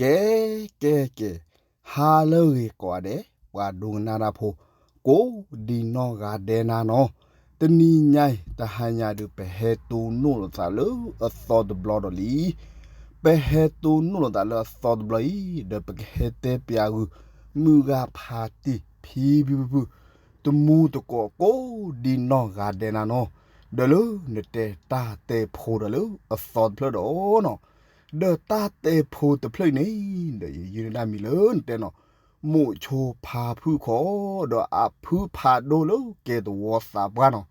ကဲ ကဲ ကဲ, ဟါလၢအဂ့ၤကိးဂၤဒဲး ပှၤဒိကနၣ်တၢ်ဖိ ကိးဒံနီၢ်ဂၤဒဲးနၤနီၤ, တနံၤညါအံၤ တဟါညါဒုး ပဟဲတိၢ်နီၣ်လိာ်သးလၢအသီတဘျီဒီးလံ. ပဟဲတိၢ်နီၣ်လိာ်သးလၢအသီတဘျီအံၤ ဒီးပကဟဲတဲပၠးဂုာ် မုၢ်ဂၤဖါတံၢ်ဖံဖုဖုဖု တမူတကိး ကိးဒံနီၢ်ဂၤဒဲးနၤနီၤ, ဒီးလၢနတဲတၢ်တဲဖိဒီးလၢအသီတဖျၢၣ်ဒီးနီၤ, ဒီးတၢ်တဲဖိတဖျၢၣ်အံၤန့ၣ် ဒီးယယုၢ်န့ၢ်ဒၣ်မံၤလၢနတဲနီၤ, မိၣ်ခၠိဖါဖုၣ်ခီ ဒီးအဖုဖးဒိၣ်လၢကဲသဝီသးပှၢ်နီၤ.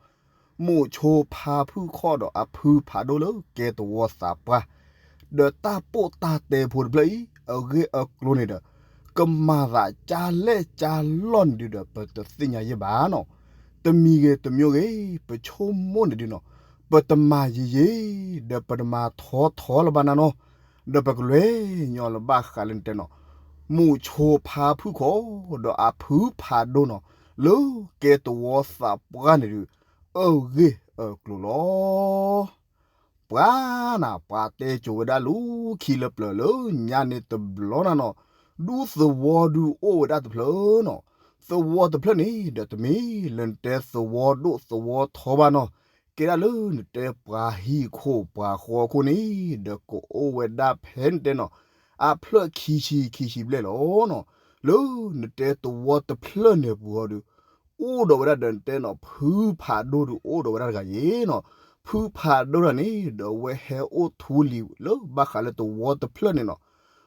မိၣ်ခၠိဖါဖုၣ်ခီဒီးအဖုဖးဒိၣ်လၢကဲသဝီသးပှၢ်, ဒီးတၢ်ပိာ်တၢ်တဲဖိတဖျၢၣ်အံၤ အဂ့ၢ်အကျိၤန့ၣ်ဒီး ကမၤသးကၢ်လဲၢ်ကၢ်လီၢ်န့ၣ်ဒုးဒီး ပတသ့ၣ်ညါယဲၢ်ဘၣ်နီၤ. တမံၤဂ့ၤတမံၤဂ့ၤ ပဆိကမိၣ်န့ၣ်ဒုးနီၤ, ပတမၤယံာ်ယံာ် ဒီးပတမၤထီထီလၢၤဘၣ်နၤနီၤ, ဒီးပကလဲၤညီလၢဘၣ်ဃးလၢနတဲနီၤ, မိၣ်ခၠိဖါဖုၣ်ခီ ဒီးအဖုဖးဒိၣ်နီၤ လၢကဲသဝီသးပှၢ်န့ၣ်ဒုး အဂ့ၢ်အကျိၤလီၤ. ပှၤနၤ ပှၤတဲကိၤဝဲဒၣ်လၢခံလၢပျၢၤလၢညါန့ၣ်တဘျီနၤနီၤ, ဒူသဝီဒုးအိၣ်ဝဲဒၣ်တဖျၢၣ်နီၤ, သဝီတဖျၢၣ်န့ၣ်ဒီးတမ့ၢ်လၢနတဲသဝီဒိၣ်သဝီထီဘၣ်နီၤ, ကဲဒၣ်လၢနတဲပှၤဟံၣ်ခိၣ်ပှၤဃီခိၣ်န့ၣ် ဒီးကအိၣ်ဝဲဒၣ်ဖဲနတဲနီၤ, အဖျၢၣ်ခံဆံခံဆံဘျဲၣ်လီၤနီၤ, လၢနတဲသဝီတဖျၢၣ်န့ၣ်ပူၤဟီဒုး အိၣ်ဒီးဝဲဒၣ်ဒီးနတဲနီၤ ဖုဖးဒိၣ်ဒုးအိၣ်ဒီးဝဲဒၣ်တဂၤယ့ၤနီၤ, ဖုဖးဒိၣ်တဂၤန့ၣ် ဒီးအဝဲဟဲအိၣ်ထူလံၤလၢဘၣ်ဃးလၢသဝီတဖျၢၣ်န့ၣ်နီၤ,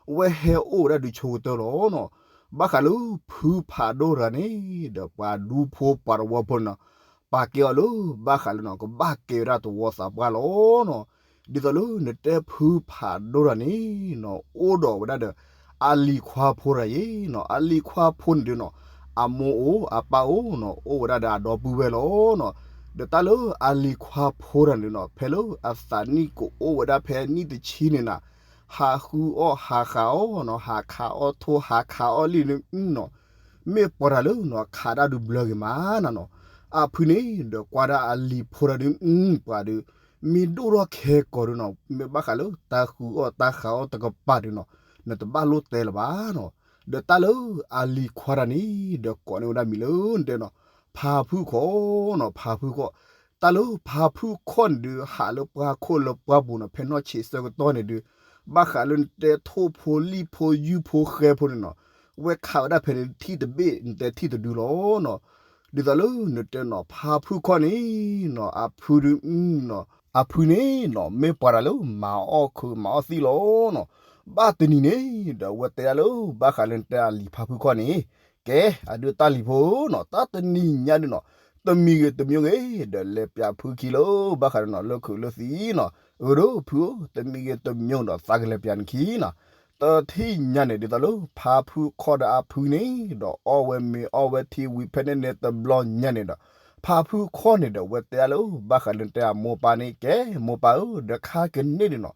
အဝဲဟဲအိၣ်ဝဲဒၣ်ဒုးဆိကတၢၢ်လီၤနီၤ, ဘၣ်ဃးလၢဖုဖးဒိၣ်တဂၤန့ၣ် ဒီးပှၤဒူဖိပှၤတဝီဖိန့ၣ်နီၤ, ပာ်ကဲအီၤလၢဘၣ်ဃးလၢနီၤ ကဘၣ်ကဲဝဲဒၣ်သဝီသးပှၢ်လီၤနီၤ, ဒ်သိးလၢနတဲဖုဖးဒိၣ်တဂၤန့ၣ်နီၤ အိၣ်ဒီးဝဲဒၣ်ဒီး အလံၤခွါဖိတဂၤယ့ၤနီၤ, အလံၤခွါဖိန့ၣ်ဒုးနီၤ အမိၢ်အိၣ်အပၢ်အိၣ်နီၤ အိၣ်ဝဲဒၣ်ဒီးအဒီပုၢ်ဝဲၢ်လီၤနီၤ, ဒီးတၢ်လၢအလံၤခွါဖိတဂၤန့ၣ်နီၤ ဖဲလၢအသးနံၣ်ကအိၣ်ဝဲဒၣ်ဖဲနံၣ်တဆံန့ၣ်နၤ, ဟးဃုအီၣ်ဟးဃးအီၣ်နီၤ ဟးခးအီၣ်ထိၣ်ဟးခးအီၣ်လံၣ်န့ၣ်နီၤ, မ့ၢ်ပှၤတဂၤလၢနီၤ ခးဒၣ်ဒုးဘျၢဂ့ၤမးနၤနီၤ, အဖုန့ၣ်ဒီးကွၢ်ဒၣ်အလံၤဖိတဂၤဒုး ပှၤဒုး မ့ၢ်ဒိၣ်ထီၣ်ခဲကိာ်ဒုးနီၤ မ့ၢ်ဘၣ်ဃးလၢတၢ်ဃုအီၣ်တၢ်ဃးအီၣ်တကပၤဒုးနီၤ နတဘၣ်လိၣ်တဲလၢၤဘၣ်နီၤ, ဒီးတၢ်လၢအလံၤခွါတဂၤန့ၣ် ဒီးကိးန့ၢ်ဝဲဒၣ်မံၤလၢနတဲနီၤ ဖါဖုၣ်ခီနီၤ ဖါဖုၣ်ခီ, တၢ်လၢဖါဖုၣ်ခီန့ၣ်ဒုး ဟးလၢပှၢ်ခိၣ်လၢပှၢ်ပူၤနီၤ ဖဲနီၢ်ဆံးဆၢကတီၢ်န့ၣ်ဒုး ဘၣ်ဃးလၢနတဲထိၣ်ဖိလံၣ်ဖိယုၢ်ဖိဃဲဖိန့ၣ်နီၤ, ဝဲခးဝဲဒၣ်ဖဲန့ၣ်ထံၣ်တဘ့ၣ် နတဲထံၣ်တဒုလီၤနီၤ, ဒ်သိးလၢနတဲနီၤ ဖါဖုၣ်ခီန့ၣ်နီၤ အဖုဒုးနီၤ အဖုန့ၣ်နီၤ မ့ၢ်ပှၤတဂၤလၢမၤအီၣ်ခုးမၤအီၣ်သံလီၤနီၤ, ဘၣ်တနံၤန့ၣ်ဒီးအဝဲတဲဒၣ်လၢ ဘၣ်ဃးလၢနတဲအလံၤဖါဖုၣ်ခီန့ၣ်, ကဲ အဒုးတၢ်လံၤဖိနီၤ တၢ်တနံၤညါဒုးနီၤ တမံၤဂ့ၤတမံၤဂ့ၤ ဒီးလဲၤပၠးဖုခံလၢ ဘၣ်ဃးဒီးနီၤလၢခုးလၢသံနီၤ, အၢ ဒီးဖုဧၢ တမံၤဂ့ၤတမံၤဒီးသးကလဲၤပၠးနခံနီၤ, တထံၣ်ညါန့ၣ် ဒ်သိးလၢဖါဖုၣ်ခီဒီးအဖုန့ၣ် ဒီးအီၣ်ဝဲမ့ၤအီၣ်ဝဲထံဝံၤဖဲန့ၣ်န့ၣ်တဘျီညါန့ၣ်ဒီး ဖါဖုၣ်ခီန့ၣ်ဒီး အဝဲတဲဒၣ်လၢ ဘၣ်ဃးလၢနတဲအမိၢ်အပၢ်န့ၣ် ကဲ မိၢ်ပၢ်ဧၢ ဒီးခါကန့ၣ်ဒုးနီၤ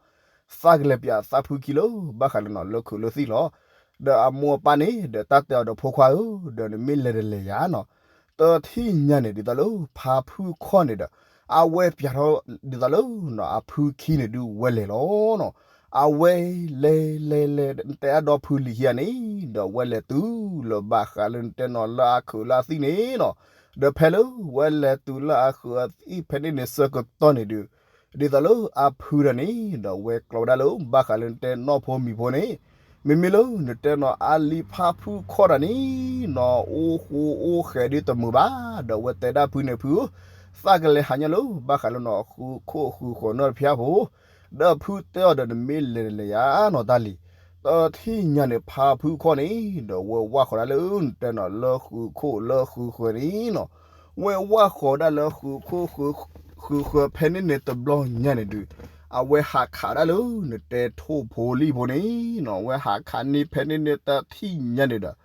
သးကလဲၤပၠးသးဖုခံလၢ ဘၣ်ဃးလၢနီၤ လၢခုးလၢသံလီၤ, ဒီးအမိၢ်အပၢ်န့ၣ် ဒီးတၢ်တဲအီၤဒီးဖိခွါဧၢ ဒီးနမ့ၢ်လဲၤတလဲၤယၤနီၤ, တထံၣ်ညါန့ၣ် ဒ်သိးလၢဖါဖုၣ်ခီန့ၣ်ဒီး အဝဲပၠးထီၣ် ဒ်သိးလၢနီၤ အဖုခံန့ၣ်ဒုးဝဲလဲၤလီၤနီၤ, အဝဲလဲၤလဲၤလဲၤ နတဲအဒီဖုလံၤခံဂၤန့ၣ် ဒီးဝဲလဲၤတုၤလၢဘၣ်ဃးလၢနတဲနီၤ လၢအခုးလၢအသံန့ၣ်နီၤ, ဒီးဖဲလၢဝဲလဲၤတုၤလၢအခုးအသံဖဲန့ၣ်န့ၣ်ဆၢကတီၢ်န့ၣ်ဒုး ဒ်သိးလၢအဖုတဂၤန့ၣ် ဒီးဝဲကျီဝဲဒၣ်လၢ ဘၣ်ဃးလၢနတဲနီၢ်ဖိမံၤဖိန့ၣ်, မ့မ့ၢ်လၢနတဲနီၤ အလံၤဖါဖုၣ်ခီတဂၤန့ၣ်နီၤ အိၣ်ဃူအိၣ်ဃဲးဒုးတမုာ်ဘၣ်, ဒီးဝဲတဲဒၣ်ဖုန့ၣ် ဖုဧၢ, သးကလဲၤဟးညီလၢ ဘၣ်ဃးလၢနီၤ ဃုခိၣ်ဃုဃၢၤနီၢ်တဖၠၣ်ဖိ, ဒီးဖုတဲအီၤဒီး နမ့ၢ်လဲၤတလဲၤယၤနီၤတၢ်လံၤ, တထံၣ်ညါန့ၣ် ဖါဖုၣ်ခီန့ၣ် ဒီးဝဲဝၢ်ဃီၤဒၣ်လၢနတဲနီၤ လၢဃုခိၣ်လၢဃုဃၢၤန့ၣ်နီၤ, ဝဲဝၢ်ဃီၤဒၣ်လၢဃုခိၣ်ဃုဃၢၤဖဲန့ၣ်န့ၣ်တဘျီညါန့ၣ်ဒုး, အဝဲဟးခးဒၣ်လၢနတဲထိၣ်ဖိလံၣ်ဖိန့ၣ်နီၤ, ဝဲဟးခးန့ၢ်ဖဲန့ၣ်န့ၣ်တထံၣ်ညါန့ၣ်ဒီး,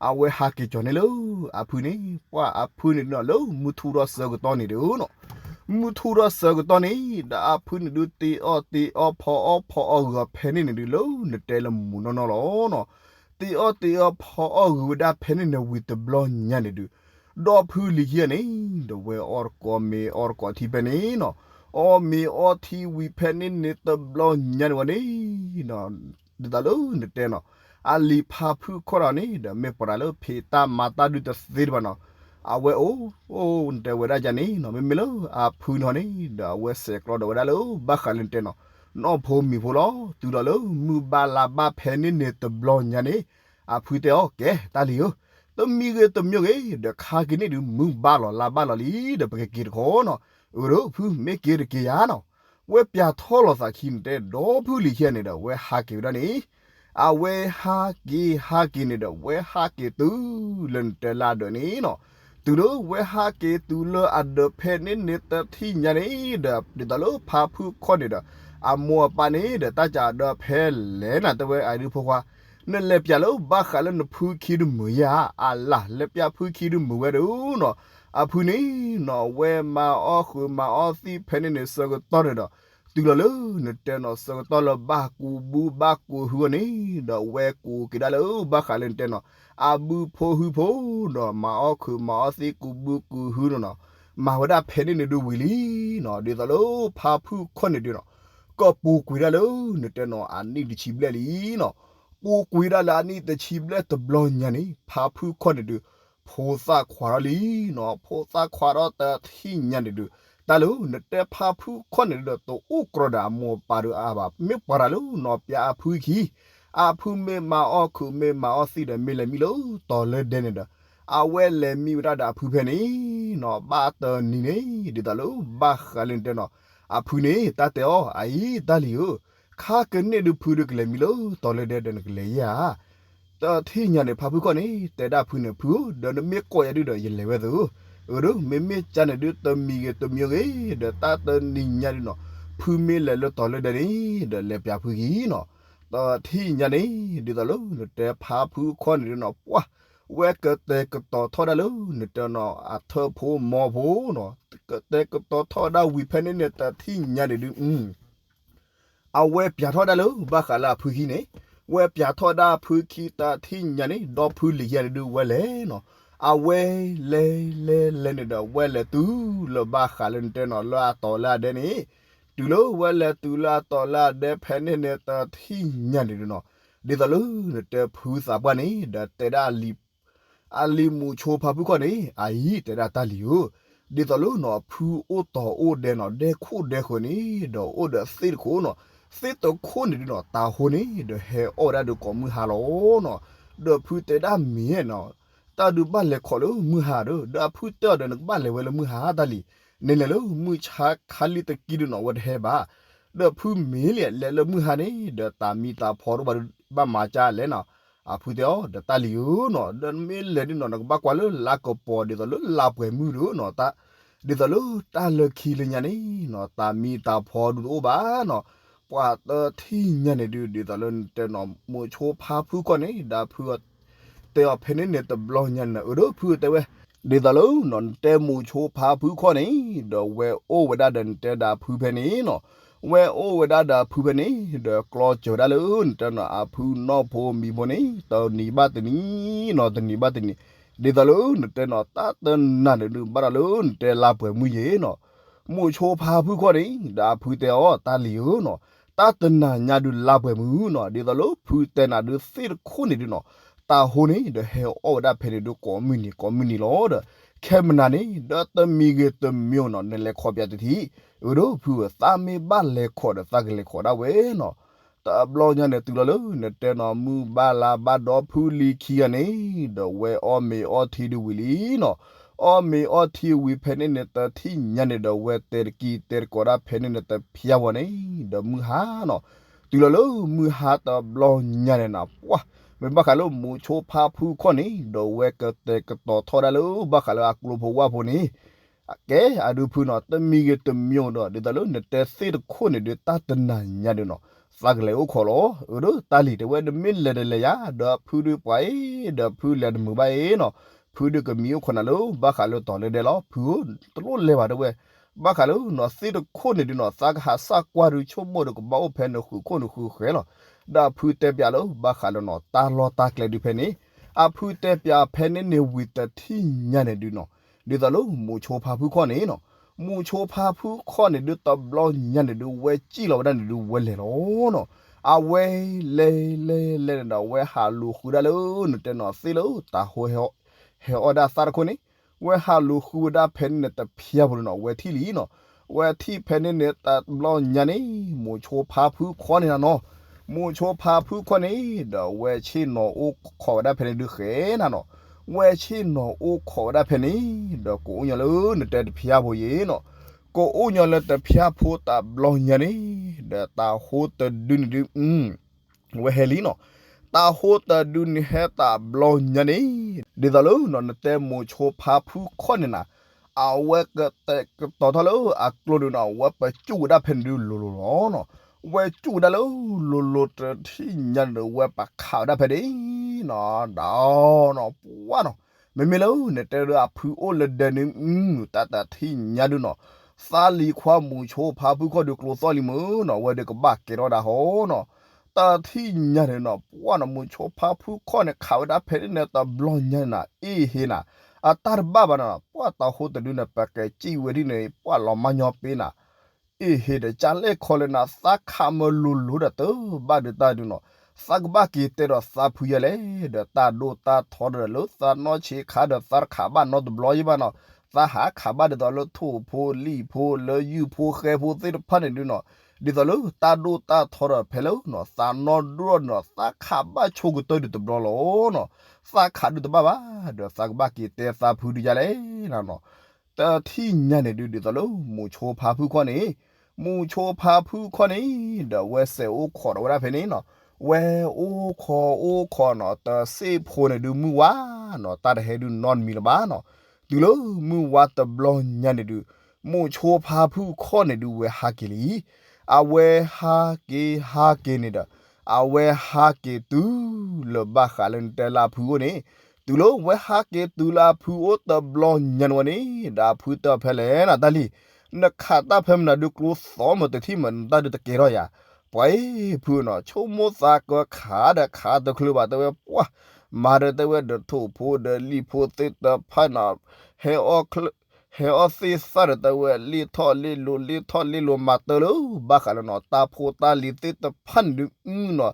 အဝဲဟးက့ၤကၠီၤန့ၣ်လၢအဖုန့ၣ်, ပှၤအဖုန့ၣ်နီၤ လၢမုၢ်ထူၣ်ထီၣ်ဆၢကတီၢ်န့ၣ်ဒုးနီၤ, မုၢ်ထူၣ်ထီၣ်ဆၢကတီၢ်န့ၣ် ဒီးအဖုန့ၣ်ဒုး တ့အီၣ်တ့အီဖီအီၣ်ဖီအီၣ်ဂုၤအီၤဖဲန့ၣ်န့ၣ်ဒုး လၢနတဲလၢမူးနီၢ်နီၢ်လီၤနီၤ, တ့အီၣ်တ့အီဖီအီၣ်ဂုၤဝဲဒၣ်ဖဲန့ၣ်န့ၣ်ဝံၤတဘျီညါန့ၣ်ဒုး, ဒီဖုလံၤခံဂၤန့ၣ် ဒီးဝဲအီၣ်တကိးမ့ၤအီၣ်တကိးထံဖဲန့ၣ်နီၤ, အီၣ်မ့ၤအီထံဝံၤဖဲန့ၣ်န့ၣ်တဘျီညါန့ၣ်ဝဲန့ၣ်နီၤ, ဒ်သိးလၢနတဲနီၤ, အလံၤဖါဖုခီၣ်တဂၤန့ၣ်ဒီး မ့ၢ်ပှၤတဂၤလၢဖံးတၢ်မၤတၢ်ဒုးတသ့တဘၣ်နီၤ, အဝဲအိၣ် အိၣ် နတဲဝဲဒၣ်ယၤန့ၣ်နီၤ, မ့မ့ၢ်လၢအဖုန့ၣ်ဟီန့ၣ်ဒီး အဝဲဆဲးကျိးဒီးဝဲဒၣ်လၢဘၣ်ဃးလၢနတဲနီၤ, နီၢ်ဖိမံၤဖိလီၤ. တုၤလီၤလၢမုၢ်ဘၣ်လါဘၣ်ဖဲန့ၣ်န့ၣ်တဘျီညါန့ၣ်, အဖုတဲအီၤ ကဲ တၢ်လံၤဧၢ, တမံၤဂ့ၤတမံၤဂ့ၤ ဒီးခါက့ၤန့ၣ်ဒုး မုၢ်ဘၣ်လီၤလါဘၣ်လီၤလံ ဒီးပကက့ၤတခီနီၤ, အၢ ဒီးဖုမ့ၢ်က့ၤတက့ၤယၤနီၤ, ဝဲပၠးထီၣ်လိာ်သးခံန့ၣ်တဲ ဒီဖုလံၤခံဂၤန့ၣ်ဒီး ဝဲဟးက့ၤဝဲဒၣ်န့ၣ်, အဝဲဟးက့ၤဟးက့ၤန့ၣ်ဒီး ဝဲဟးက့ၤတုၤလၢနတဲလၢအဒၢးန့ၣ်နီၤ, တုၤလၢဝဲဟးက့ၤတုၤလၢအဒၢးဖဲန့ၣ်န့ၣ်တထံၣ်ညါန့ၣ်ဒီး ဒ်သိးလၢဖါဖုခီၣ်န့ၣ်ဒီး အမိၢ်အပၢ်န့ၣ်ဒီး တၢ်ကးအဒၢးဖဲလဲၣ်နၤ တဲဝဲအဒုဖိခွါ, နလဲၤပၠးလၢဘၣ်ဃးလၢနဖုခံတမုာ်ဧါ, အလၤ လဲၤပၠးဖုခံတမုာ်ဝဲဒုနီၤ, အဖုန့ၣ်နီၤ ဝဲမၤအီၣ်ဃုာ်မၤအီၣ်သံၣ်ဖဲန့ၣ်န့ၣ် ဆၢကတီၢ်န့ၣ်ဒီး တုၤလီၤလၢနတဲနီၤ ဆၢကတီၢ်လၢဘၣ်ကူးဘုဘၣ်ကူးဟုအီၤန့ၣ်ဒီး ဝဲကူးက့ၤဒၣ်လၢဘၣ်ဃးလၢနတဲနီၤ အဘုဖိဟုဖိဒီး မၤအီၣ်ခုးမၤအီၣ်သံၣ်ကူးဘုကူးဟုနီၤနီၤ, မၤဝဲဒၣ်ဖဲန့ၣ်န့ၣ်ဒုးဝံၤလံနီၤ, ဒ်သိးလၢဖါဖုခီၣ်န့ၣ်ဒုးနီၤ ကပူၤကွံာ်ဒၣ်လၢနတဲနီၤ အနံၣ်တဆံဘျဲၣ်လံနီၤ, ပူၤကွံာ်ဒၣ်လၢအနံၣ်တဆံဘျဲၣ်တဘျီညါန့ၣ် ဖါဖုခီၣ်န့ၣ်ဒုး ဖိသၣ်ခွါထီၣ်လံနီၤ, ဖိသၣ်ခွါထီၣ်တထံၣ်ညါန့ၣ်ဒုး တၢ်လၢနတဲဖါဖုခီၣ်န့ၣ်ဒုးဒီး တအိၣ်ကြီဒီးအမိၢ်အပၢ်ဒုးအါဘၣ်, မ့ၢ်ပှၤတၢ်လၢနီၤပၠးအဖုခံ, အဖုမ့ၢ်မၤအီၣ်ခုးမ့ၢ်မၤအီၣ်သံၣ်ဒီး မ့ၢ်လဲၤမံလၢတီၤလၢဒဲန့ၣ်ဒီး အဝဲလဲၤမံဝဲဒၣ်ဒီးအဖုဖဲန့ၣ်နီၤ, ဘၣ်တနံၤန့ၣ် ဒ်သိးလၢဘၣ်ဃးလၢနတဲနီၤ အဖုန့ၣ် တၢ်တဲအီၤ အအံၤတၢ်လံၤဧၢ, ခါကန့ၣ်ဒုးဖုဒုးကလဲၤမံလၢတီၤလၢဒဲဒီးနကလဲၤယၤဧါ, တထံၣ်ညါန့ၣ် ဖါဖုခီၣ်န့ၣ် တဲဒၣ်ဖုန့ၣ် ဖုဧၢ, ဒီးနမ့ၢ်ကိးယၤဒုးဒီး ယလဲၤဝဲသ့ဧၢ, အၢ ဒီးမ့မ့ၢ်ကန့ၣ်ဒုး တမံၤဂ့ၤတမံၤဂ့ၤ ဒီးတၢ်တနံၤညါဒုးနီၤ ဖုမ့ၢ်လဲၤလၢတီၤလၢဒဲန့ၣ် ဒီးလဲၤပၠးဖုခံနီၤ, တထံၣ်ညါန့ၣ် ဒ်သိးလၢနတဲဖါဖုခီၣ်န့ၣ်ဒုးနီၤ ပှၢ် ဝဲကတဲာ်ကတီၤထီၣ်ဒၣ်လၢနတဲနီၤ အထၢၣ်ဖိမီၤဖိနီၤ, ကတဲာ်ကတီၤထီၣ်ဒၣ်ဝံၤဖဲန့ၣ်န့ၣ် တထံၣ်ညါန့ၣ်ဒုး အဝဲပၠးထီၣ်ဒၣ်လၢဘၣ်ဃးလၢအဖုခံန့ၣ်, ဝဲပၠးထီၣ်ဒၣ်ဖုခံတထံၣ်ညါန့ၣ် ဒီဖုလံၤခံဂၤန့ၣ်ဒုးဝဲလဲၣ်နီၤ, အဝဲလဲၤလဲၤလဲၤန့ၣ်ဒီး ဝဲလဲၤတုၤလၢဘၣ်ဃးလၢနတဲနီၤ လၢအတီၤလၢအဒဲန့ၣ်, တုၤလၢဝဲလဲၤတုၤလၢအတီၤလၢအဒဲဖဲန့ၣ်န့ၣ် တထံၣ်ညါန့ၣ်ဒုးနီၤ, ဒ်သိးလၢနတဲဖုသးပှၢ်န့ၣ် ဒီးတဲဒၣ် အလံၤမုၢ်ဆိဖါဖုခီၣ်န့ၣ် အအံၤတဲဒၣ်တၢ်လံၤဧၢ, ဒ်သိးလၢနီၤ ဖုအိၣ်တီၤအိၣ်ဒဲနီၤ ဒဲခိၣ်ဒဲဃၢၤန့ၣ် ဒီးအိၣ်ဒီးသ့ၣ်တခိၣ်နီၤ, သ့ၣ်တခိၣ်န့ၣ်ဒုးနီၤ တၢ်ဟိန့ၣ် ဒီးဟဲအီၣ်ဝဲဒၣ်ဒီးကိးမုၢ်ဟါလီၤနီၤ, ဒီးဖုတဲဒၣ်မ့ၢ်နီၤ တၢ်ဒုးဘၣ်လဲၤခိးလၢမုၢ်ဟါဒီး ဒီးအဖုတဲအီၤဒီး နကဘၣ်လဲၤဝဲလၢမုၢ်ဟါတၢ်လံၤ, နလဲၤလၢမုၢ်ဆါခါလံတကံဒုးနီၤ အဝဲတဟဲဘၣ်, ဒီးဖုမ့ၢ်လံ လဲၤလၢမုၢ်ဟါန့ၣ် ဒီးတၢ်မံၤတၢ်ဖီတအိၣ်ဘၣ်ဒီး ဘၣ်မၤကၢ်လဲၣ်နီၤ, အဖုတဲအီၤ ဒီးတၢ်လံၤဧၢနီၤ ဒီးမ့ၢ်လဲၤဒုးနီၤ နကဘၣ်ကွၢ်လၢလါကပီၤ ဒ်သိးလၢလါပှဲၤမုၢ်ဒီးနီၤ, ဒ်သိးလၢတၢ်လၢခံလၢညါန့ၣ်နီၤ တၢ်မံၤတၢ်ဖီဒုးတအိၣ်ဘၣ်နီၤ, ပှၤတထံၣ်ညါန့ၣ်ဒုး ဒ်သိးလၢနတဲနီၤ မုၢ်ဆိဖါဖုခီၣ်န့ၣ် ဒီးဖု တဲအီၤဖဲန့ၣ်န့ၣ်တဘျီညါန့ၣ် အၢ ဒီးဖုတဲဝဲ, ဒ်သိးလၢနီၤ နတဲမုၢ်ဆိဖါဖုခီၣ်န့ၣ် ဒီးဝဲအိၣ်ဝဲဒၣ်ဒီးနတဲဒီးဖုဖဲန့ၣ်နီၤ, ဝဲအိၣ်ဝဲဒၣ်ဒီးဖုဖဲန့ၣ် ဒီးကျီစၢၤဝဲဒၣ်လၢနတဲနီၤ အဖုနီၢ်ဖိမံၤဖိန့ၣ် တနံၤဘၣ်တနံၤနီၤ တနံၤဘၣ်တနံၤ, ဒ်သိးလၢနတဲနီၤ တၢ်တနၤန့ၣ်ဒုး ဘၣ်ဒီးလၢနတဲလါပှဲၤမုၢ်ယဲနီၤ, မုၢ်ဆိဖါဖုခီၣ်န့ၣ် ဒီးအဖုတဲအီၤ တၢ်လံၤဧၢနီၤ, တၢ်တနၤညါဒုးလါပှဲၤမုၢ်နီၤ, ဒ်သိးလၢဖုတဲနၤဒုးသ့ၣ်တခိၣ်န့ၣ်ဒုးနီၤ, တၢ်ဟိန့ၣ် ဒီးဟဲအီၣ်ဝဲဒၣ်ဖဲန့ၣ်ဒုးကိးမုၢ်နံၤကိးမုၢ်နံၤလီၤဒီး, ခဲမနၤန့ၣ် ဒီးတမံၤဂ့ၤတမံၤနီၤ နလဲၤခိးပၠးတထံၣ်, အၢ ဒီးဖုဧၢ သးမ့ၢ်ဘၣ်လဲၤခိးဒီးသးကလဲၤခိးဒၣ်ဝဲနီၤ, တဘျီညါန့ၣ် တုၤလီၤလၢနတဲနီၤ မုၢ်ဘၣ်လါဘၣ်ဒီဖုလံၤခံဂၤန့ၣ် ဒီးဝဲအီၣ်မ့ၤအီထံဒုးဝံၤလံနီၤ, အီၣ်မ့ၤအီထံဝံၤဖဲန့ၣ်န့ၣ် တထံၣ်ညါန့ၣ်ဒီး ဝဲတဲတကံတဲတကိးဒၣ်ဖဲန့ၣ်န့ၣ် တဖျါဝဲန့ၣ် ဒီးမုၢ်ဟါနီၤ, တုၤလီၤလၢမုၢ်ဟါတဘျီညါန့ၣ်နီၤ ပှၢ် မ့ၢ်ဘၣ်ဃးလၢမုၢ်ဆိဖါဖုခီၣ်န့ၣ် ဒီးဝဲကတဲာ်ကတီၤထီၣ်ဒၣ်လၢဘၣ်ဃးလၢအကျိဖိဝၣ်ဖိန့ၣ် ကဲ အဒုးဖုနီၤ တမံၤဂ့ၤတမံၤဒီး ဒ်သိးလၢနတဲသ့ၣ်တခိၣ်န့ၣ်ဒုး တၢ်တနၤညါဒုးနီၤ သးကလဲၤအိၣ်ခိးလီၤ, အၢ ဒီးတၢ်လံၤတဲဝဲ နမ့ၢ်လဲၤတလဲၤယၤ ဒီးဖုဒုးပှၤအံၤ ဒီးဖုလဲၤတမုာ်ဘၣ်အံၤနီၤ, ဖုဒုးကမံၤအိၣ်ခိးနၤလၢဘၣ်ဃးလၢတီၤလၢဒဲလီၤ, ဖုဧၢ တလိၣ်လဲၤဘၣ်တဲဝဲ, ဘၣ်ဃးလၢနီၤ သ့ၣ်တခိၣ်န့ၣ်ဒုးနီၤ သးကဟးစၢ်ကွၢ်ဒုးဆိကမိၣ်ဒီးကဘၣ်အိၣ်ဖဲနဃုာ်ခိၣ်နဃုာ်ဃဲၤလီၤ, ဒီးဖုတဲပၠးလၢဘၣ်ဃးလၢနီၤ တၢ်လီၢ်တၢ်ကျဲဒုးဖဲန့ၣ်, အဖုတဲပၠးဖဲန့ၣ်န့ၣ်ဝံၤတထံၣ်ညါန့ၣ်ဒုးနီၤ, ဒ်သိးလၢမုၢ်ဆိဖါဖုခီၣ်န့ၣ်နီၤ, မုၢ်ဆိဖါဖုခီၣ်န့ၣ်ဒုးတဘျီညါန့ၣ်ဒုး ဝဲစံၣ်လီၤဝဲဒၣ်န့ၣ်ဒုးဝဲလဲၤလီၤနီၤ, အဝဲလဲၤလဲၤလဲၤန့ၣ်ဒီး ဝဲဟးလူၤဃုဒၣ်လၢနတဲနီၤသ့ၣ်လၢတၢ်ဟိဟဲအီၣ်ဒၣ်သၣ်တခိၣ်န့ၣ်, ဝဲဟးလူၤဃုဝဲဒၣ်ဖဲန့ၣ်န့ၣ်တဖျါဖိန့ၣ်နီၤ ဝဲထံၣ်ဖဲန့ၣ်န့ၣ်တဘျီညါန့ၣ် မိၤဆိဖါဖုခီန့ၣ်နၤနီၤ, မိၤဆိဖါဖုခီန့ၣ် ဒီးဝဲဆ့ၣ်နီၤအိၣ်ခိးဝဲဒၣ်ဖဲန့ၣ်ဒုးဃဲနၤနီၤ, ဝဲဆ့ၣ်နီၤအိၣ်ခိးဝဲဒၣ်ဖဲန့ၣ် ဒီးကအိၣ်ညီလၢနတဲတဖျါဖိယဲနီၤ, ကအိၣ်ညီလၢတဖျါဖိတဘျီညါန့ၣ် ဒီးတၢ်ဟိတဒုန့ၣ်ဒုး ဝဲဟဲလံနီၤ, တၢ်ဟိတဒုန့ၣ်ဟဲတဘျီညါန့ၣ်, ဒ်သိးလၢနီၤ နတဲမိၤဆိဖါဖုခီန့ၣ်နၤ, အဝဲကတဲာ်ကတီၤထီၣ်လၢအကျိဒုးနီၤ ဝဲပကၠူၣ်ဝဲဒၣ်ဖဲန့ၣ်ဒုးလိၤလိၤလီၤနီၤ, ဝဲကၠူၣ်ဝဲဒၣ်လၢလိၤလိၤတထံၣ်ညါန့ၣ်ဒီး ဝဲပခးဝဲဒၣ်ဖဲန့ၣ်နီၤ, ဒီးနီၤ ပှၢ်နီၤ, မ့မ့ၢ်လၢနတဲဒုးအဖုအိၣ်လၢဒဲန့ၣ် တၢ်တထံၣ်ညါဒုးနီၤ, သးလံၤခွါမိၤဆိဖါဖုခီဒုးကျိသီၣ်လံမုၢ်နီၤ, ဝဲဒုးကဘၣ်ကဲထီၣ်ဒၣ်ဟီနီၤ, တၢ်ထံၣ်ညါန့ၣ်နီၤ ပှၢ်နီၤ မိၤဆိဖါဖုခီန့ၣ် ခးဝဲဒၣ်ဖဲန့ၣ်န့ၣ်တဘျီညါန့ၣ်နၤ အ့ၣ်ဟ့နၤ, အတၢ်တဘၣ်ဘၣ်နီၤ ပှၢ်တၢ်ဟိတဒုန့ၣ် ပကစံၣ်ဝဲဒ်န့ၣ် ပှၢ်လီၤမါညီပ့ၤနၤ အ့ၣ်ဟ့ဒီး ကၢ်လဲၣ်ခီလၢနၤ သးခးမၢလိၤလိၤဒီးတဘၣ်ဒုးတၢ်ဒုးနီၤ, သးကဘၣ်က့ၤတဲဒီးသးဖုယဲလဲၣ်, ဒီးတၢ်ဒိၣ်တၢ်ထီဒီးလၢသးနီၢ်ဆံးခါဒီး သးတခးဘၣ်နီတဘျီယဘၣ်နီၤ, သးဟးခးဘၣ်ဒ်သိးလၢထိၣ်ဖိလံၣ်ဖိလၢယုၢ်ဖိဃဲဖိသ့ၣ်တဖၣ်န့ၣ်ဒုးနီၤ, ဒ်သိးလၢတၢ်ဒိၣ်တၢ်ထီဒီးဖဲလၢနီၤ သးနီၢ်ဒိၣ်နီၤ သးခးဘၣ်ဆိကတၢၢ်ဒုးတဘျီလီၤနီၤ, သးခးဒုးတဘၣ်ဘၣ် ဒီးသးကဘၣ်က့ၤတဲသးဖုဒုးယဲလဲၣ်နီၤ တၢ်ထံၣ်ညါန့ၣ်ဒုး ဒ်သိးလၢမိၤဆိဖါဖုခီန့ၣ်, မိၤဆိဖါဖုခီန့ၣ် ဒီးဝဲစဲးအိၣ်ခိးဒီးဝဲဒၣ်ဖဲန့ၣ်နီၤ, ဝဲအိၣ်ခိးအိၣ်ခိးနီၤ တစ့ၣ်ဖိန့ၣ်ဒုး မုၢ်ဝါနီၤ တၢ်တဟဲဒုးနီတမံၤလၢၤဘၣ်နီၤ, တုၤလၢမုၢ်ဝါတဘျီညါန့ၣ်ဒုး မိၤဆိဖါဖုခီန့ၣ်ဒုး ဝဲဟးက့ၤလံ, အဝဲဟးက့ၤဟးက့ၤန့ၣ်ဒီး အဝဲဟးက့ၤတုၤလၢဘၣ်ဃးလၢနတဲလၢအဖုအိၣ်န့ၣ်, တုၤလၢဝဲဟးက့ၤတုၤလၢအဖုအိၣ်တဘျီညါန့ၣ်ဝဲန့ၣ် ဒီးအဖုတဲဖဲလဲၣ်နၤ တၢ်လံၤ, နခးတၢ်ဖဲမနုၤဒုးကျိသီမးတထံၣ်မး နတၢ်ဒုးတကဲထီၣ်ယၤ, ပှၤအ့ၣ်ဖုနီၤ ဆိကမိၣ်သးကခးဒီးခးတချုးဘၣ် တဲဝဲပှၢ်, မၤဒီးတဲဝဲဒီးထိၣ်ဖိဒီးလံၣ်ဖိသ့ၣ်တဖၣ်နီၤ ဟဲအီၣ်သ့ၣ်သၣ်ဒီးတဲဝဲ လ့ၣ်ထီၣ်လ့ၣ်လိၤ လ့ၣ်ထီၣ်လ့ၣ်လိၤ မၤတၢ်လၢဘၣ်ဃးလၢနီၤ တၢ်ဖိတၢ်လံၤသ့ၣ်တဖၣ်န့ၣ်ဒုးနီၤ,